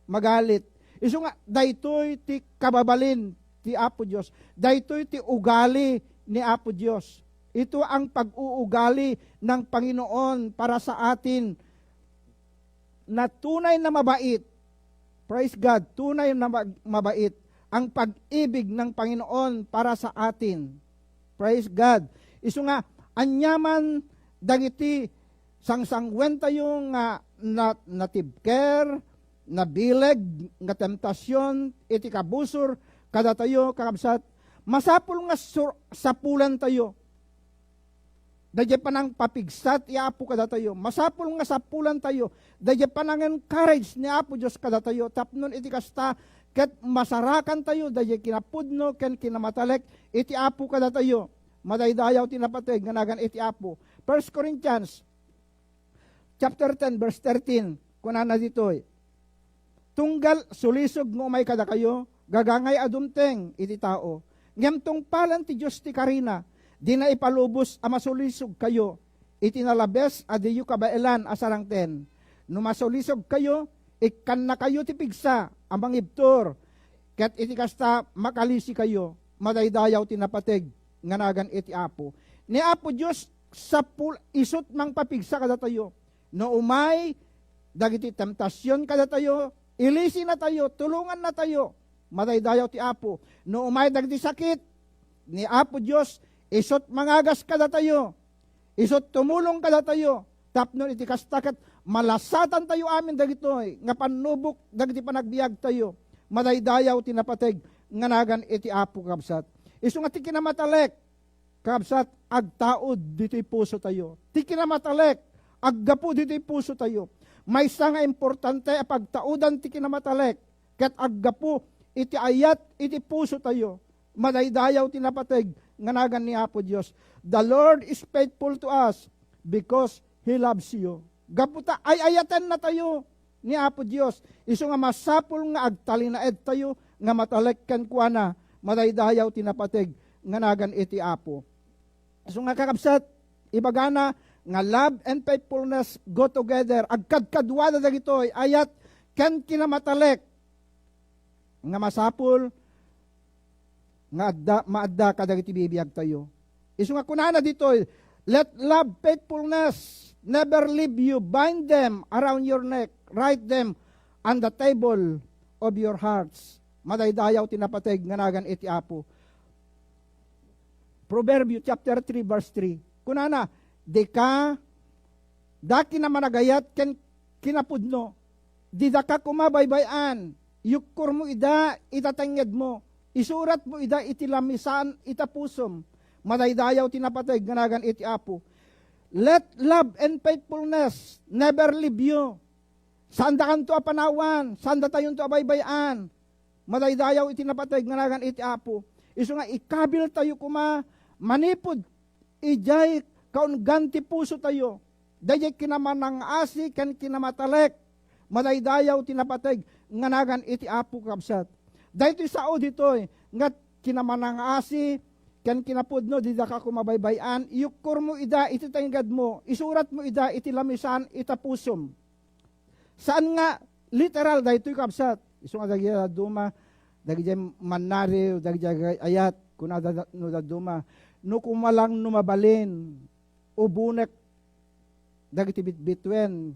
magalit. Isu nga, daytoy ti kababalin ti Apo Dios. Daytoy ti ugali ni Apo Dios. Ito ang pag-uugali ng Panginoon para sa atin na tunay na mabait. Praise God, tunay na mag-, mabait ang pag-ibig ng Panginoon para sa atin. Praise God. Isu nga, aniaman dagiti sangsangwentayo nga na-, natibker, nabileg nga temptasion iti kabusor kadatayo, kakabsat, masapul nga sur-, sapulantayo daydiay panangpapigsa ti Apo kadatayo. Masapul nga sapulantayo daydiay panang-encourage ni Apo Dios kadatayo tapno iti kasta, ket masarakantayo daydiay kinapudno ken kinamatalek iti Apo kadatayo. Madaydayaw ti napateg nga nagan iti Apo. First Corinthians chapter ten, verse thirteen, kunana ditoy, "Tunggal sulisog nga umay kadakayo, gagangay a dumteng iti tao, Ngem tungpalen ti Dios ti karina, dina ipalubos a masulisogkayo iti nalabes a diyo kabaelan a sarangten. No masulisogkayo, ikkannakayo ti pigsa a mangibtur, ket iti kasta, makalisikayo. Madaydayaw ti napateg nga nagan iti Apo. Ni Apo Dios, sapul-, isut mangpapigsa kadatayo. No umay dagiti temptasion kadatayo, ilisinatayo, tulongannatayo. Madaydayaw ti Apo. No umay dagiti sakit, ni Apo Dios, isut mangagas kadatayo, isut tumulong kadatayo, tapno iti kasta ket malasatantayo amin dagitoy nga pannubok dagiti panagbiagtayo. Madaydayaw ti napateg nga nagan iti Apo, kabsat. Isu nga ti kinamatalek, kabsat, agtaud ditoy pusotayo. Ti kinamatalek, aggapu ditoy pusotayo. Maysa nga importante a pagtaudan ti kinamatalek, ket aggapu iti ayat iti pusotayo. Madaydayaw ti napateg nga nagan ni Apo Dios. The Lord is faithful to us because He loves you. Gapu ta ay-ayatennatayo ni Apo Dios, isu nga masapul nga agtalinaedtayo nga matalek kenkuana. Madaydayaw ti napateg nga nagan iti Apo. Isu nga, kakabsat, ibagana nga love and faithfulness go together. Agkadkaduada dagitoy, ayat ken kinamatalek nga masapul nga adda, maadda kadagiti bibiagtayo. Isu nga kunana ditoy, "Let love, faithfulness, never leave you. Bind them around your neck. Write them on the table of your hearts." Madaydayaw ti napateg nga nagan iti Apo. Proverbio chapter three, verse three. Kunana, "Dika, daki na managayat ken kinapudno. Didaka koma baybay-an. Yukkormo ida ita tengngedmo. Isuratmo ida iti lamisan ita pusom." Madaydayaw ti napateg nga nagan iti Apo. Let love and faithfulness never leave you. Saandakanto a panawan, saandatayonto a baybay-an. Madaydayaw iti napateg nga nagan iti Apo. Isu nga ikabiltayo koma manipud idiay kaunggan ti pusotayo. Daydiay kinamanangasi ken kinamatalek. Madaydayaw ti napateg nga nagan iti Apo, kabsat. Daytoy sao ditoy nga kinamanangasi ken kinapudno, didaka koma baybay-an, iyukkormo ida iti tengngedmo, isuratmo ida iti lamisan ita pusom. Saan nga literal daytoy, kabsat. Isu nga dagiti dadduma, dagiti mannari, dagiti ayat, kunada no dadduma, "No koma lang no mabalin, ubonek dagiti bitbituen,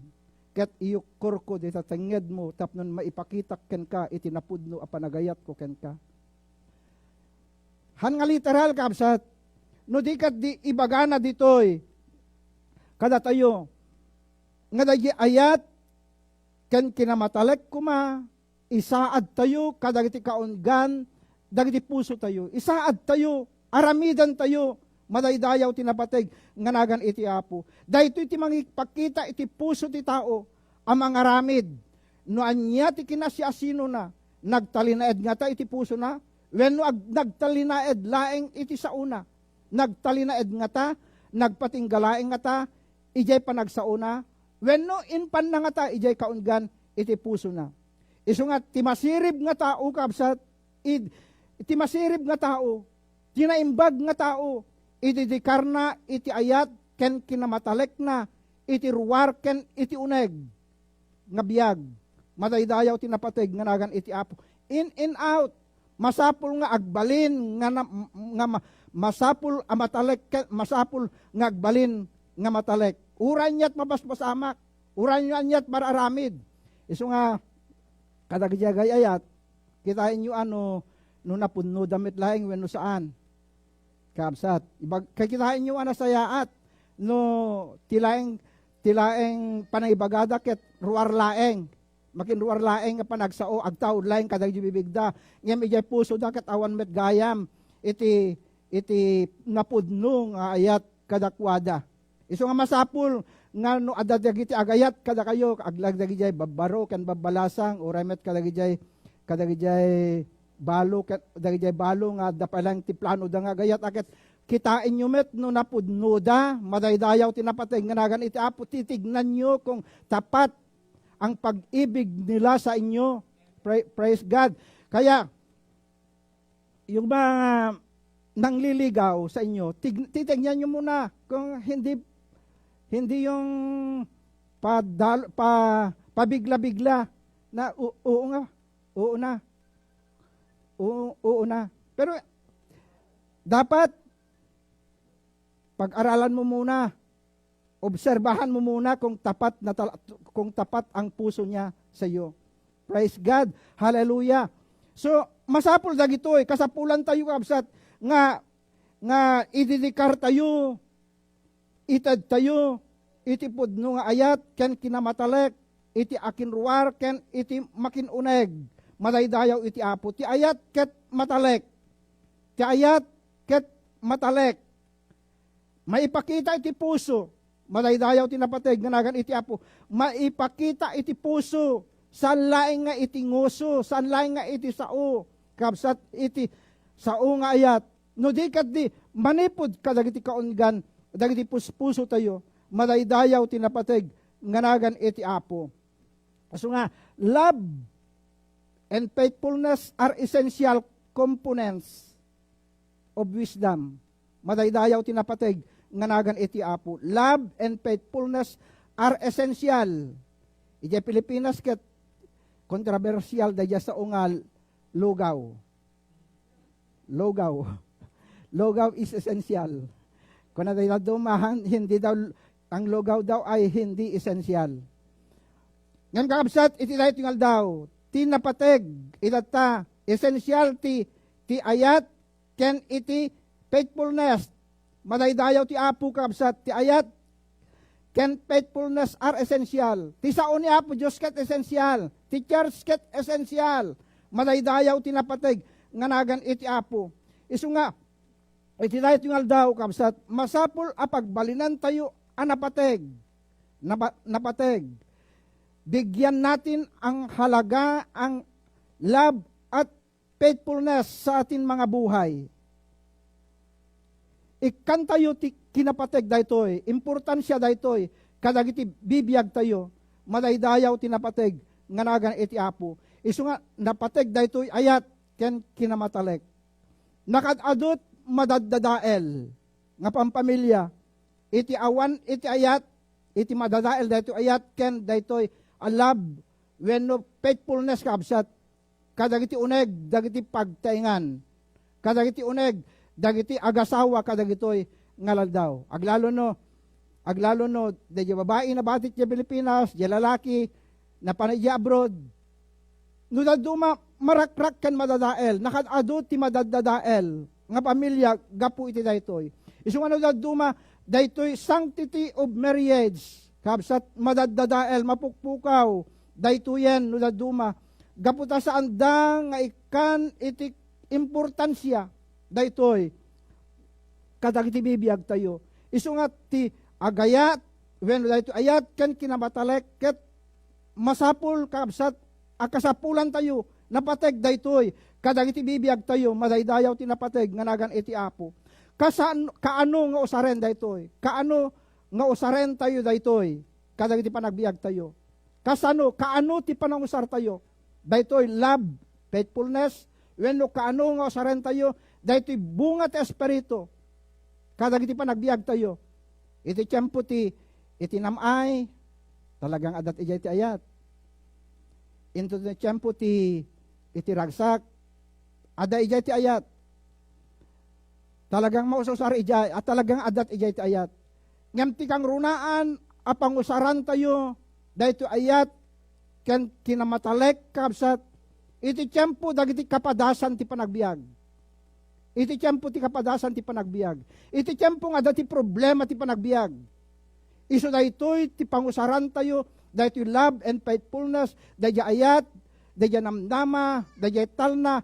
ket iyukkorko dita tengngedmo tapno maipakitak kenka iti napudno a panagayatko kenka." Han nga literal, kabsat, no di ket di ibagana ditoy kadatayo, nga dagiti ayat ken kinamatalek koma, isaadtayo kadagiti kaunggan dagiti pusotayo. Isaadtayo, aramidantayo, madaydayaw ti napateg nga nagan iti Apo. Daytoy ti mangipakita iti puso ti tao a mangaramid. No ania ti kinasiasinona, nagtalinaed ngata iti pusona, wenno ag-, nagtalinaed laeng iti saona? Nagtalinaed ngata, nagpatingga laeng ngata idiay panagsaona, wenno impanna ngata idiay kaunggan iti pusona? Isu nga ti masirib nga tao, kabsat, id-, ti masirib nga tao, ti naimbag nga tao, ididikarna iti ayat ken kinamatalekna iti ruar ken iti uneg nga biag. Madaydayaw ti napateg nga nagan iti Apo. In and out. Masapul nga agbalin nga na-, nga ma-, masapul a matalek ken masapul nga agbalin nga matalek. Uray aniat mabasbasamak, uray aniat mararamid. Isu nga, kadagiti agay-ayat, kitaenyo a no, no napudnoda met laeng wenno saan. Kabsat, ibag-, kakitaenyo a nasayaat no ti laeng, ti laeng panangibagada ket ruar laeng. Makinruar laeng nga panagsao, agtaud laeng kadagiti bibigda. Ngem idiay pusoda ket awan met gayam iti, iti napudno nga ayat kadakuada. Isu nga masapul nga no adda dagiti agayat kadakayo, aglag dagidiay babbaro ken babbalasang, uray met kadagidiay, kadagidiay balo, ket dagidiay balo nga adda pay laeng ti planoda nga agayat, a ket kitaenyo met no napudnoda, madaydayaw ti napateg nga nagan iti Apo, titignanyo kung tapat ang pag-ibig nila sa inyo. Pra-, praise God. Kaya, yung mga nangliligaw sa inyo, tig-, titignan niyo muna kung hindi, hindi yung padal-, pa-, pabigla-bigla na, "O-, oo nga, oo na, oo, oo na." Pero dapat pag-aralan mo muna, obserbahan mo muna kung tapat na tal-, kung tapat ang puso niya sa iyo. Praise God. Hallelujah. So, masapul dagitoy. Kasapulan tayo, kabsat, nga, nga ididikar tayo, ited tayo, iti pudno nga ayat, ken kinamatalek, iti akinruar, ken iti makinuneg, madaydayaw iti Apo. Ti ayat ket matalek. Ti ayat ket matalek. Maipakita iti puso, madaydayaw ti napateg nga nagan iti Apo. Maipakita iti puso, saan laeng nga iti nguso, saan laeng nga iti sao, kabsat iti sao nga ayat. No di ket di, manipud kadagiti kaunggan, dagiti puspuso tayo, madaydayaw ti napateg nga nagan iti Apo. Kaso nga, love and faithfulness are essential components of wisdom. Madaydayaw ti napateg nga nagan iti Apo. Love and faithfulness are essential. Idiay Pilipinas ket kontrobersyal daydiay sao nga lugaw. Lugaw. Lugaw is essential. Kuna dayta dumahan, hindi daw, ang lugaw daw ay hindi essential. Ngem kakabsat, iti daytoy nga aldaw, ti napateg, itatta, essential ti, ti ayat, ken iti faithfulness. Madaydayaw ti Apo, kabsat, ti ayat ken faithfulness are essential. Ti sao ni Apo Dios ket essential. Ti church ket essential. Madaydayaw ti napateg nga nagan iti Apo. Isu nga, iti daytoy nga aldaw, kabsat, masapul a pagbalinantayo a napateg. Napa-, napateg. Bigyan natin ang halaga ang love at faithfulness sa atin mga buhay. Ikkantayo ti kinapateg daytoy, importansya daytoy, kadagiti bibiagtayo, madaydayaw ti napateg nga nagan iti Apo. Isu nga napateg daytoy ayat ken kinamatalek. Nakaad-adut madaddadael nga pampamilya, iti awan iti ayat, iti madadael daytoy ayat ken daytoy a love wenno faithfulness, kabsat, kadagiti uneg dagiti pagtaengan, kadagiti uneg dagiti agasawa kadagitoy nga aldaw. Aglalo no, aglalo no, daydiay babai nabati idiay Pilipinas, diay lalaki napan idiay abroad. No dadduma, marakrak ken madadael, nakaad-adu ti madaddadael nga pamilya gapu iti daytoy. Isu nga no dadduma, daytoy sanctity of marriage, kabsat, madaddadael, mapukpukaw, daytoyen no dadduma, gapu ta saanda nga ikkan iti importansya daytoy kadagiti bibiagtayo. Isu nga ti agayat, wenno daytoy ayat ken kinamatalek ket masapul, kabsat, a kasapulantayo napateg daytoy kadagiti bibiagtayo, madaydayaw ti napateg nga nagan iti Apo. Kasan-, kaano nga usaren daytoy? Kaano nga usarentayo daytoy kadagiti panagbiagtayo? Kasano, kaano ti panangusartayo daytoy love, faithfulness, wenno kaano nga usarentayo daytoy bunga ti Espiritu kadagiti panagbiagtayo? Iti tiempo ti, iti nam-ay, talagang adda idiay ti ayat. Into ti tiempo ti, iti ragsak, adda idiay ti ayat. Talagang mausar-usar idiay, a talagang adda idiay ti ayat. Ngem ti kangrunaan a pangusarantayo daytoy ayat ken kinamatalek, kabsat, iti tiempo dagiti kapadasan ti panagbiag. Iti tiempo ti kapadasan ti panagbiag. Iti tiempo nga adda ti problema ti panagbiag. Isu daytoy ti pangusarantayo, daytoy love and faithfulness, daydiay ayat, daydiay namnama, daydiay talna,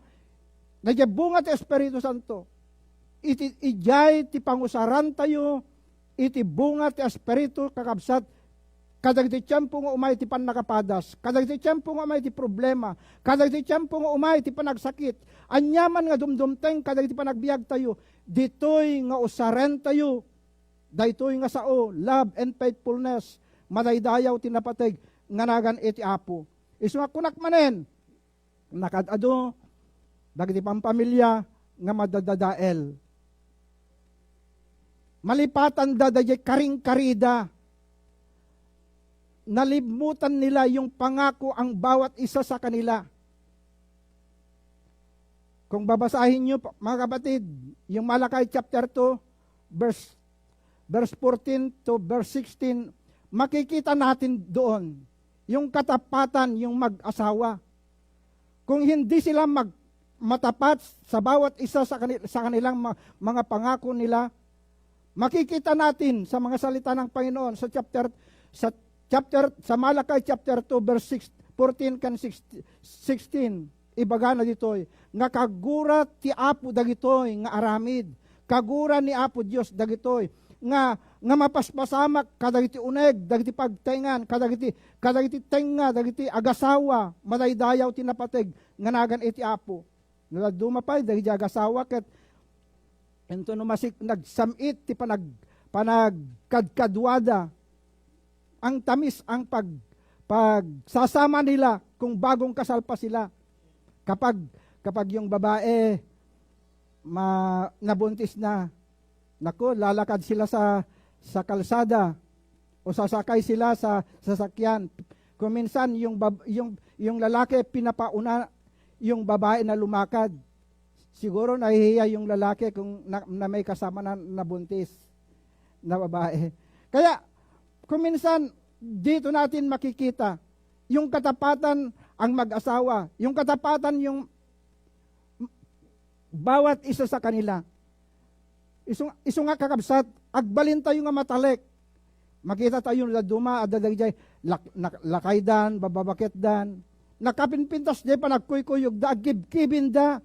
daydiay bunga ti Espiritu Santo. Iti, idiay ti pangusarantayo, iti bunga ti Espiritu, kakabsat, kadagiti tiempo nga umay ti pannakapadas, kadagiti tiempo nga umay ti problema, kadagiti tiempo nga umay ti panagsakit, aniaman nga dumdumteng kadagiti panagbiagtayo, ditoy nga usarentayo daytoy nga sao, love and faithfulness, madaydayaw ti napateg nga nagan iti Apo. Isu nga kunak manen, nakaad-adu dagiti pampamilya nga madadadael. Malipatanda daydiay karingkarida. Nalimutan nila yung pangako ang bawat isa sa kanila. Kung babasahin niyo, mga kapatid, yung Malachi chapter two, verse, verse fourteen to verse sixteen, makikita natin doon yung katapatan, yung mag-asawa. Kung hindi sila mag-, matapat sa bawat isa sa kani-, sa kanilang ma-, mga pangako nila, makikita natin sa mga salita ng Panginoon sa chapter, sa chapter, sa Malachi chapter two, verse six, fourteen kan six, sixteen, ibagana ditoy, nga kagura ti Apo dagitoy nga aramid. Kagura ni Apo Dios dagitoy nga, nga mapaspasamak kadagiti uneg, dagiti pagtaengan, kadagiti, kadagiti tengnga, dagiti agasawa, madaydayaw ti napateg nga nagan iti Apo. No dadduma pay dagiti agasawa ket inton no masik-, nagsam-it ti panag-, panagkadkaduada, ang tamis ang pag-, pagsasama nila kung bagong kasal pa sila. Kapag, kapag yung babae ma-, nabuntis na, naku, lalakad sila sa, sa kalsada o sasakay sila sa sasakyan. Kung minsan, yung bab-, yung, yung lalaki pinapauna, yung babae na lumakad. Siguro nahihiya yung lalaki kung na, na may kasama na nabuntis na babae. Kaya, kung minsan, dito natin makikita yung katapatan ang mag-asawa, yung katapatan yung bawat isa sa kanila. Isu, isu nga, kakabsat, agbalin tayo nga matalek. Makita tayo no dadduma, adda dagiti lak-, nak-, lakaydan, bababaketdan. Nakapinpintas diay panagkuykuyogda, agkibkibinda.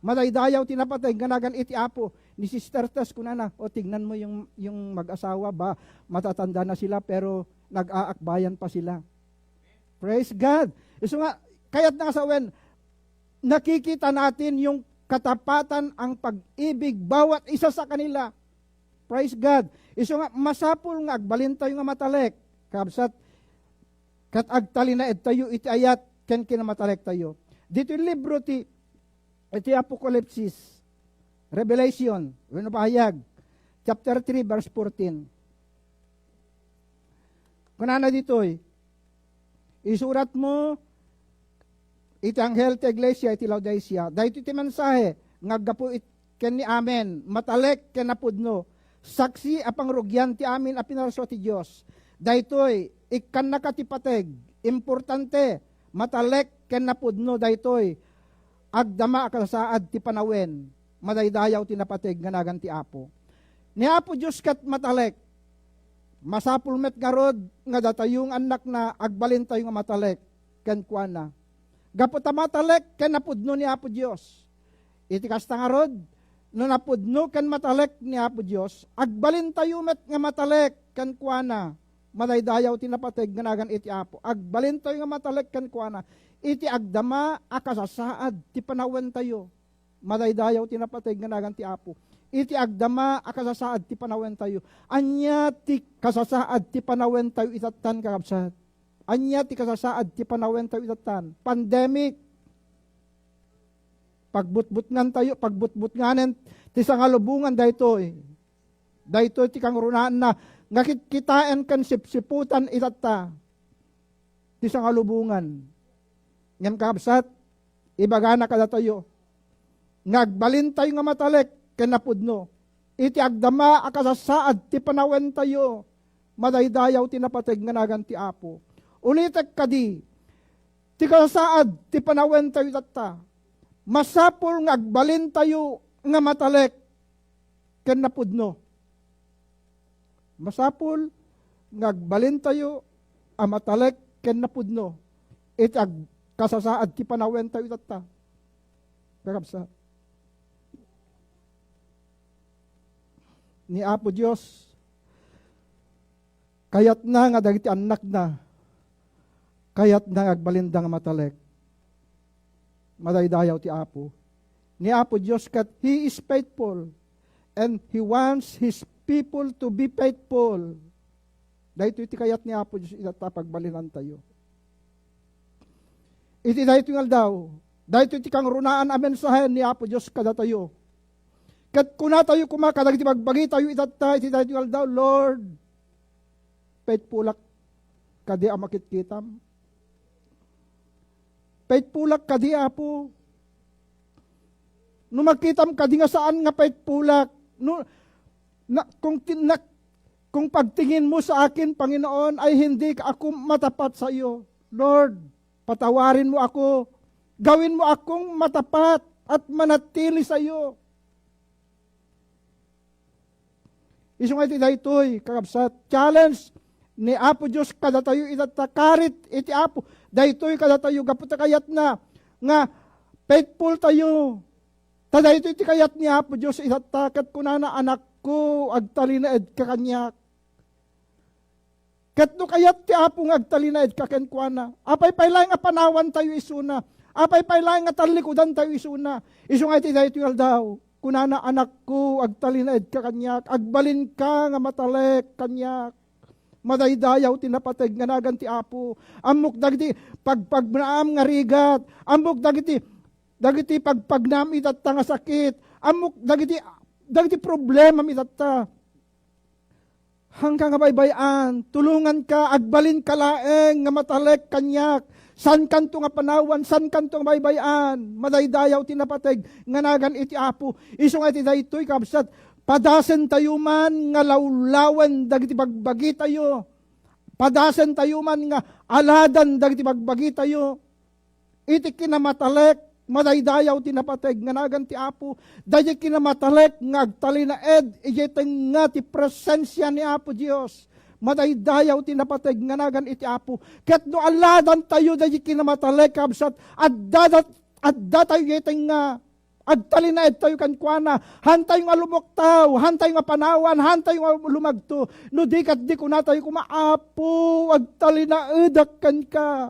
Madaydayaw ti napateg nga nagan iti Apo. Ni Sister Tess kunana, "O, tignan mo yung, yung mag-asawa ba, matatanda na sila pero nag-aakbayan pa sila." Praise God. Isu nga, kayat na nga sawen, nakikita natin yung katapatan ang pag-ibig bawat isa sa kanila. Praise God. Isu nga, masapul nga agbalin tayo nga matalek. Kabsat, kat agtalinaed tayo iti ayat ken kinamatalek tayo. Dito libro ti, iti Apokalipsis, Revelation, wenno Pahayag, chapter three, verse fourteen. Kunana ditoy, "Isurat mo iti anghel ti iglesia iti Laodicea, daytoy ti mensahe nga aggapu it-, ken ni Amen, matalek ken napudno, saksi a pangrugian ti amin a pinarsua ti Dios. Daytoy, ikkannaka ti pateg, importante, matalek ken napudno daytoy, agdama a kasasaad ti panawen, madaydayaw ti napateg nga nagan ti Apo." Ni Apo Dios ket matalek. Masapul met ngarud nga datayo nga annakna, agbalintayo nga matalek kenkuana. Gapu ta matalek ken napudno ni Apo Dios. Iti kasta ngarud, no napudno ken matalek ni Apo Dios, agbalintayo met nga matalek kenkuana. Madaydayaw ti napateg nga nagan iti Apo. Agbalintayo nga matalek kenkuana iti agdama a kasasaad ti panawentayo. Madaydayaw ti napateg nga nagan ti Apo. Iti agdama a kasasaad ti panawentayo. Ania ti kasasaad ti panawentayo itattan, kakabsat? Ania ti kasasaad ti panawentayo itattan? Pandemic. Pagbutbutngan tayo, pagbutbutnganen ti sangalubongan daytoy. Daytoy ti kangrunaanna nga kitkitaen ken sipsiputan itatta ti sangalubongan. Ngem, kakabsat, ibagana kadatayo nga agbalintayo nga matalek ken napudno iti agdama a kasasaad ti panawentayo. Madaydayaw ti napateg nga nagan ti Apo. Ulitek kadi, ti kasasaad ti panawentayo itatta, masapul nga agbalintayo nga matalek ken napudno. Masapul nga agbalintayo a matalek ken napudno iti agkasasaad ti panawentayo itatta. Kakabsat, ni Apo Dios, kayatna nga dagiti annakna, kayatna nga agbalinda nga matalek. Madaydayaw ti Apo. Ni Apo Dios ket, He is faithful, and He wants His people to be faithful. Daytoy ti kayat ni Apo Dios itatta pagbalinantayo. Iti daytoy nga aldaw, daytoy ti kangrunaan a mensahe ni Apo Dios kadatayo. Ket kunatayo koma kadagiti bagbagitayo itatta iti daytoy nga aldaw, "Lord, faithfulak kadi a makitkitam? Faithfulak kadi, Apo? No makitam kadi nga saan nga faithfulak, no, na, kung tin-, na, kung pagtingin mo sa akin, Panginoon, ay hindi ako matapat sa iyo, Lord, patawarin mo ako. Gawin mo akong matapat at manatili sa iyo." Isu nga iti daytoy, kakabsat, challenge ni Apo Dios kadatayo itatta, karit iti Apo. Daytoy kadatayo gapu ta kayatna nga faithful tayo. Ta daytoy ti kayat ni Apo Dios itatta, ket kunana, "Anakko, agtalinaedka kaniak." Ket no kayat ti Apo nga agtalinaedka kenkuana, apay pay laeng a panawantayo isuna? Apay pay laeng a tallikudantayo isuna? Isu nga iti daytoy nga aldaw, kunana, "Anakko, agtalinaedka kaniak, agbalinka nga matalek kaniak." Madaydayaw ti napateg nga nagan ti Apo. Ammok dagiti pagpagnaam nga rigat. Ammok dagiti, dagiti pagpagnaam itatta nga sakit. Ammok dagiti, dagiti problema itatta. Hanka nga baybay-an, tulonganka, agbalinka laeng nga matalek kaniak. Saankanto nga panawan, saankanto nga baybay-an. Madaydayaw ti napateg nga nagan iti Apo. Isu nga iti daytoy, kabsat, padasentayo man nga lawlawen dagiti bagbagitayo. Padasentayo man nga aladan dagiti bagbagitayo. Iti kinamatalek, madaydayaw ti napateg nga nagan ti Apo. Daydi kinamatalek nga agtalinaed, idiay tengnga ti presensia ni Apo Dios. Madaydayaw ti napateg nga nagan iti Apo. Ket no aladantayo daydi kinamatalek, kabsat, adda, addatayo idiay tengnga. Agtalinaedtayo kenkuana. Hantayo nga lumuktaw, hantayo nga panawan, hantayo nga lumagto. No di ket di kunatayo koma, "Apo, agtalinaedak kenka."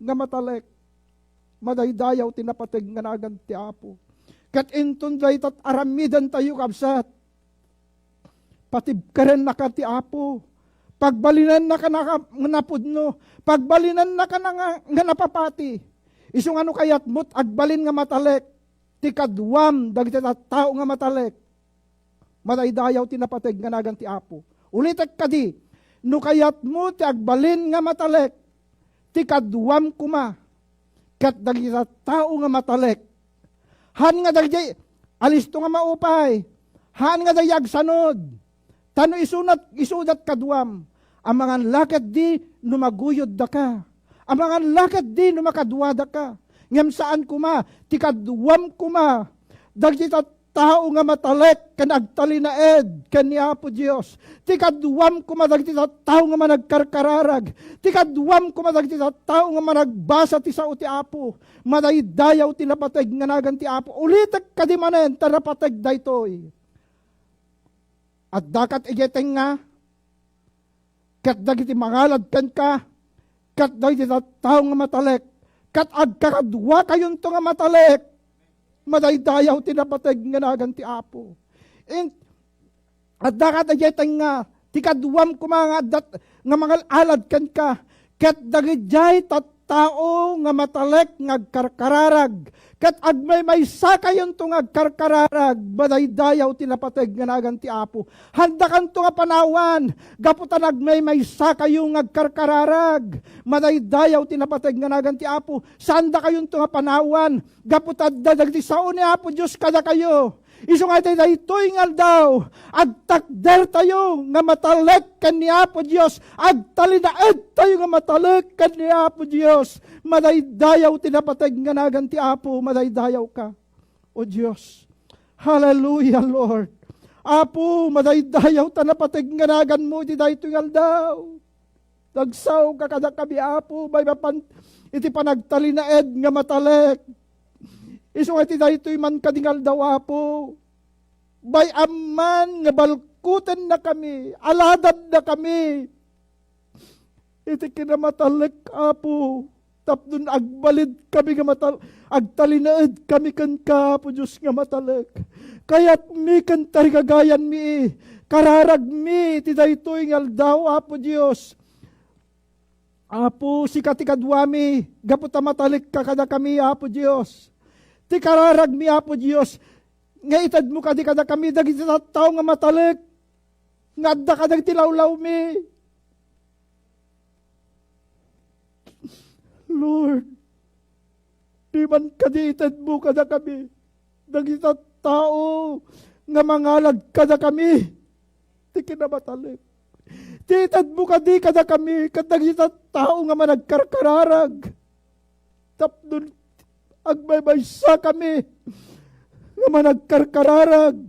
nga matalek. Madaydayaw ti napateg nga nagan ti Apo. Ket inton dayta aramidentayo, kabsat, patibkerennaka ti Apo. Pagbalinennaka nga napudno. Pagbalinennaka nga, nga napapati. Isu nga no kayatmo ti agbalin nga matalek, ti kaduam dagiti tattao nga matalek. Madaydayaw ti napateg nga nagan ti Apo. Ulitek kadi, no kayatmo ti agbalin nga matalek, ti kaduam koma ket dagiti tattao nga matalek. Haan nga dagiti alisto nga maupay, haan nga dagiti agsanud. Ta no isunat, isudat kaduam, amangan la ketdi no maguyoddaka. Amangan la ketdi no makaduadaka. Ngem saan koma, ti kaduam koma, dagiti tattao nga matalek ken agtalinaed ken ni Apo Dios. Ti kaduam koma dagiti tattao nga managkarkararag. Ti kaduam koma dagiti tattao nga managbasa ti sao ti Apo. Madaydayaw ti napateg nga nagan ti Apo. Ulitek kadi manen ta napateg daytoy. Addakat idiay tengnga, ket dagiti mangalad kenka, ket dagiti tattao nga matalek, ket agkakaduakayonto nga matalek. Madaydayaw ti napateg nga nagan ti Apo. In-, addakat idiay tengnga, ti kaduam koma nga addat, nga mangal-alad kenka, ket dagidiay tattao nga matalek nga agkarkararag, ket agmaymaysakayonto nga agkarkararag, madaydayaw ti napateg nga nagan ti Apo. Handakanto nga panawan, gapu ta nagmaymaysakayo nga agkarkararag, madaydayaw ti napateg nga nagan ti Apo. Saandakayonto nga panawan, gapu ta adda dagiti sao ni Apo Dios kadakayo. Isu nga iti daytoy nga aldaw, agtakdertayo nga matalek ken ni Apo Dios, agtalinaedtayo nga matalek ken ni Apo Dios. Madaydayaw ti napateg nga nagan ti Apo, madaydayawka, O Dios. Hallelujah, Lord. Apo, madaydayaw ta napateg nga naganmo iti daytoy nga aldaw. Nagsaoka kadakami, Apo, maipapan iti panagtalinaed nga matalek. Isu nga iti daytoy man kadi nga aldaw, Apo, bay-am man nga balkutennakami, aladannakami iti kinamatalek, Apo, tapno agbalin kami nga matal-, agtalinaed kami kenka, Apo Dios nga matalek. Kayatmi ken tarigagayanmi, kararagmi iti daytoy nga aldaw, Apo Dios. Apo, sika ti kaduami, gapu ta matalekka kadakami, Apo Dios. Ti kararagmi, Apo Dios, nga itedmo kadi kadakami dagiti tattao nga matalek nga adda kadagiti lawlawmi. Lord, di man kadi itedmo kadakami dagiti tattao nga mangalad kadakami ti kinamatalek. Ti itedmo kadi kadakami ket dagiti tattao nga managkarkararag. Tapno agmaymaysakami nga managkarkararag.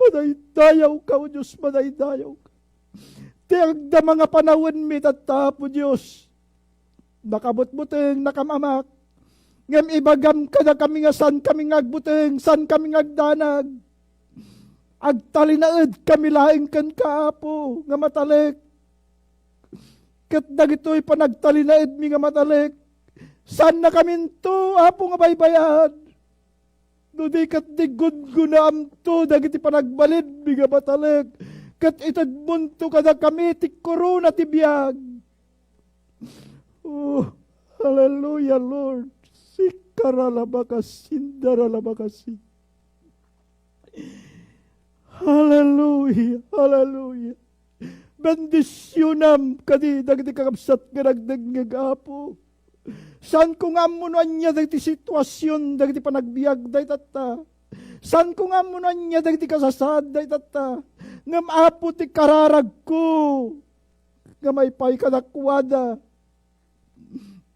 Madaydayawka, O Dios, madaydayawka. Ti agdama nga panawenmi tatta, Apo Dios, nakabutbuteng, nakamamak. Ngem ibagam kadakami nga saankami nga agbuteng, saankami nga agdanag. Agtalinaedkami laeng kenka, Apo, nga matalek. Ket dagitoy panagtalinaedmi nga matalek, saannakaminto, Apo, nga baybay-an. No di ket di gunggonaamto dagiti panagbalinmi nga matalek, ket itedmonto kadakami ti korona ti biag. Oh, hallelujah, Lord. Sikaralabakasindaralabakasi. Hallelujah, hallelujah. Bendisionam kadi dagiti kakabsat nga nagdengngeg, Apo. Saanko nga ammo no ania dagiti situasion dagiti panagbiag daytatta. Saanko nga ammo no ania dagiti kasasaad daytatta. Ngem, Apo, ti kararagko nga maipaay kadakuada.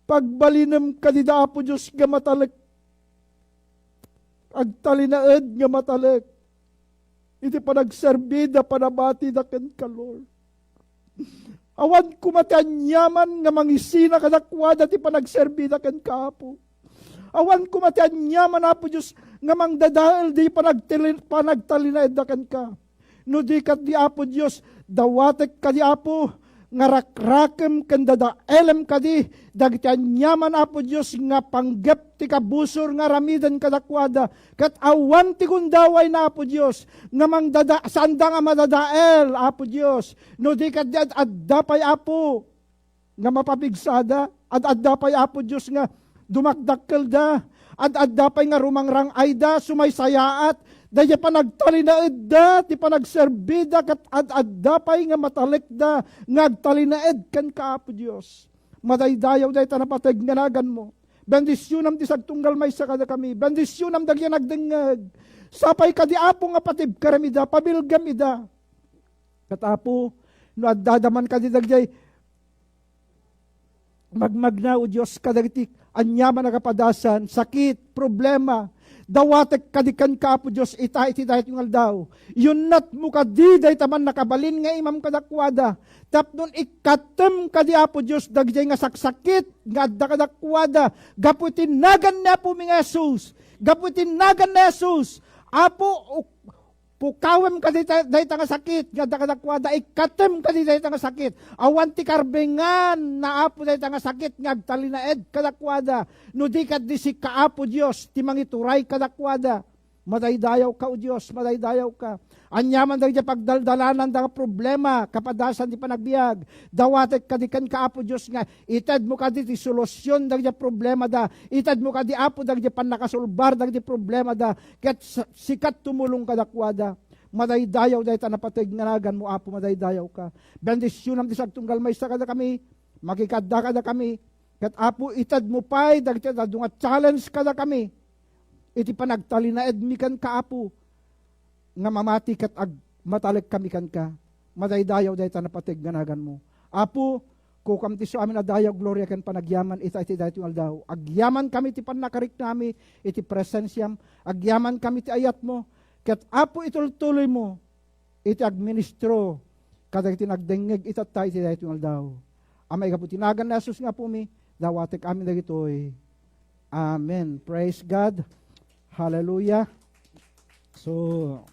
Pagbalinem kadida, Apo Dios, nga matalek. Agtalinaed nga matalek iti panagserbida, panamatida kenka, Lord. Awan koma ti aniaman nga mangisina kadakuada ti panagserbida kenka, Apo. Awan koma ti aniaman, Apo Dios, nga mangdadael di panagtili-, panagtalinaedda kenka. No di ket di Apo Dios, dawatek kadi, Apo, nga rakrakem ken dadaelem kadi dagiti aniaman, Apo Dios, nga panggep ti kabusor nga aramiden kadakuada, ket awan ti gundawayna, Apo Dios, nga mangdada-, saanda nga madadael, Apo Dios, no di ket di ad-adda pay, Apo, nga mapapigsada. Ad-adda pay, Apo Dios, nga dumakdakkelda. Ad-adda pay nga rumangrang-ayda, sumaysayaat daydi panagtalinaedda ti panagserbida, ket ad-adda pay nga matalekda nga agtalinaed kenka, Apo Dios. Madaydayaw dayta napateg nga naganmo. Bendisionam ti sagtunggal maysa kadakami. Bendisionam dagiti nagdengngeg. Sapay kadi, Apo, nga patibkerem ida, pabilgam ida. Ket, Apo, no addada man kadi dagiti magmagna, O Dios, kadagiti aniaman a kapadasan, sakit, problema, dawatek kadi kenka, Apo Dios, ita iti daytoy nga aldaw. Yunnatmo kadi dayta man nakabalin nga imam kadakuada. Tapno ikkatem kadi, Apo Dios, dagiti nga saksakit nga adda kadakuada. Gapu iti nagan ni Apomi nga Jesus. Gapu iti nagan ni Jesus. Apo, uk-, Pukawem kadi ta-, dayta nga sakit nga adda kadakuada, ikkatem kadi dayta nga sakit. Awan ti karbengan na, Apo, dayta nga sakit nga agtalinaed kadakuada. No di ket di sika, Apo Dios, ti mangituray kadakuada. Madaydayawka, O Dios, madaydayawka. Aniaman dagiti pagdaldalananda nga problema, kapadasan ti panagbiag, dawatek kadi kenka, Apo Dios, nga itedmo kadi ti solusion dagiti problemada. Itedmo kadi, Apo, dagiti pannakasolbar dagiti problemada. Ket sa-, sika tumulong kadakuada. Madaydayaw dayta napateg nga naganmo, Apo, madaydayawka. Bendisionam ti sagtunggal maysa kadakami, makikadda kadakami. Ket, Apo, itedmo pay dagiti adu nga challenge kadakami iti panagtalinaedmi kenka, Apo, nga mamati ket agmatalekkami kenka. Madaydayaw dayta napateg nga naganmo. Apo, kukam ti isu amin a dayaw, gloria ken panagyaman ita iti daytoy nga aldaw. Agyamankami ti pannakariknami iti presensiam. Agyamankami ti ayatmo. Ket, Apo, itultuloymo iti agministro kadagiti nagdengngeg itatta iti daytoy nga aldaw. A maigapu ti nagan ni Jesus nga Apomi, dawatek amin dagitoy. Amen. Praise God. Hallelujah. So,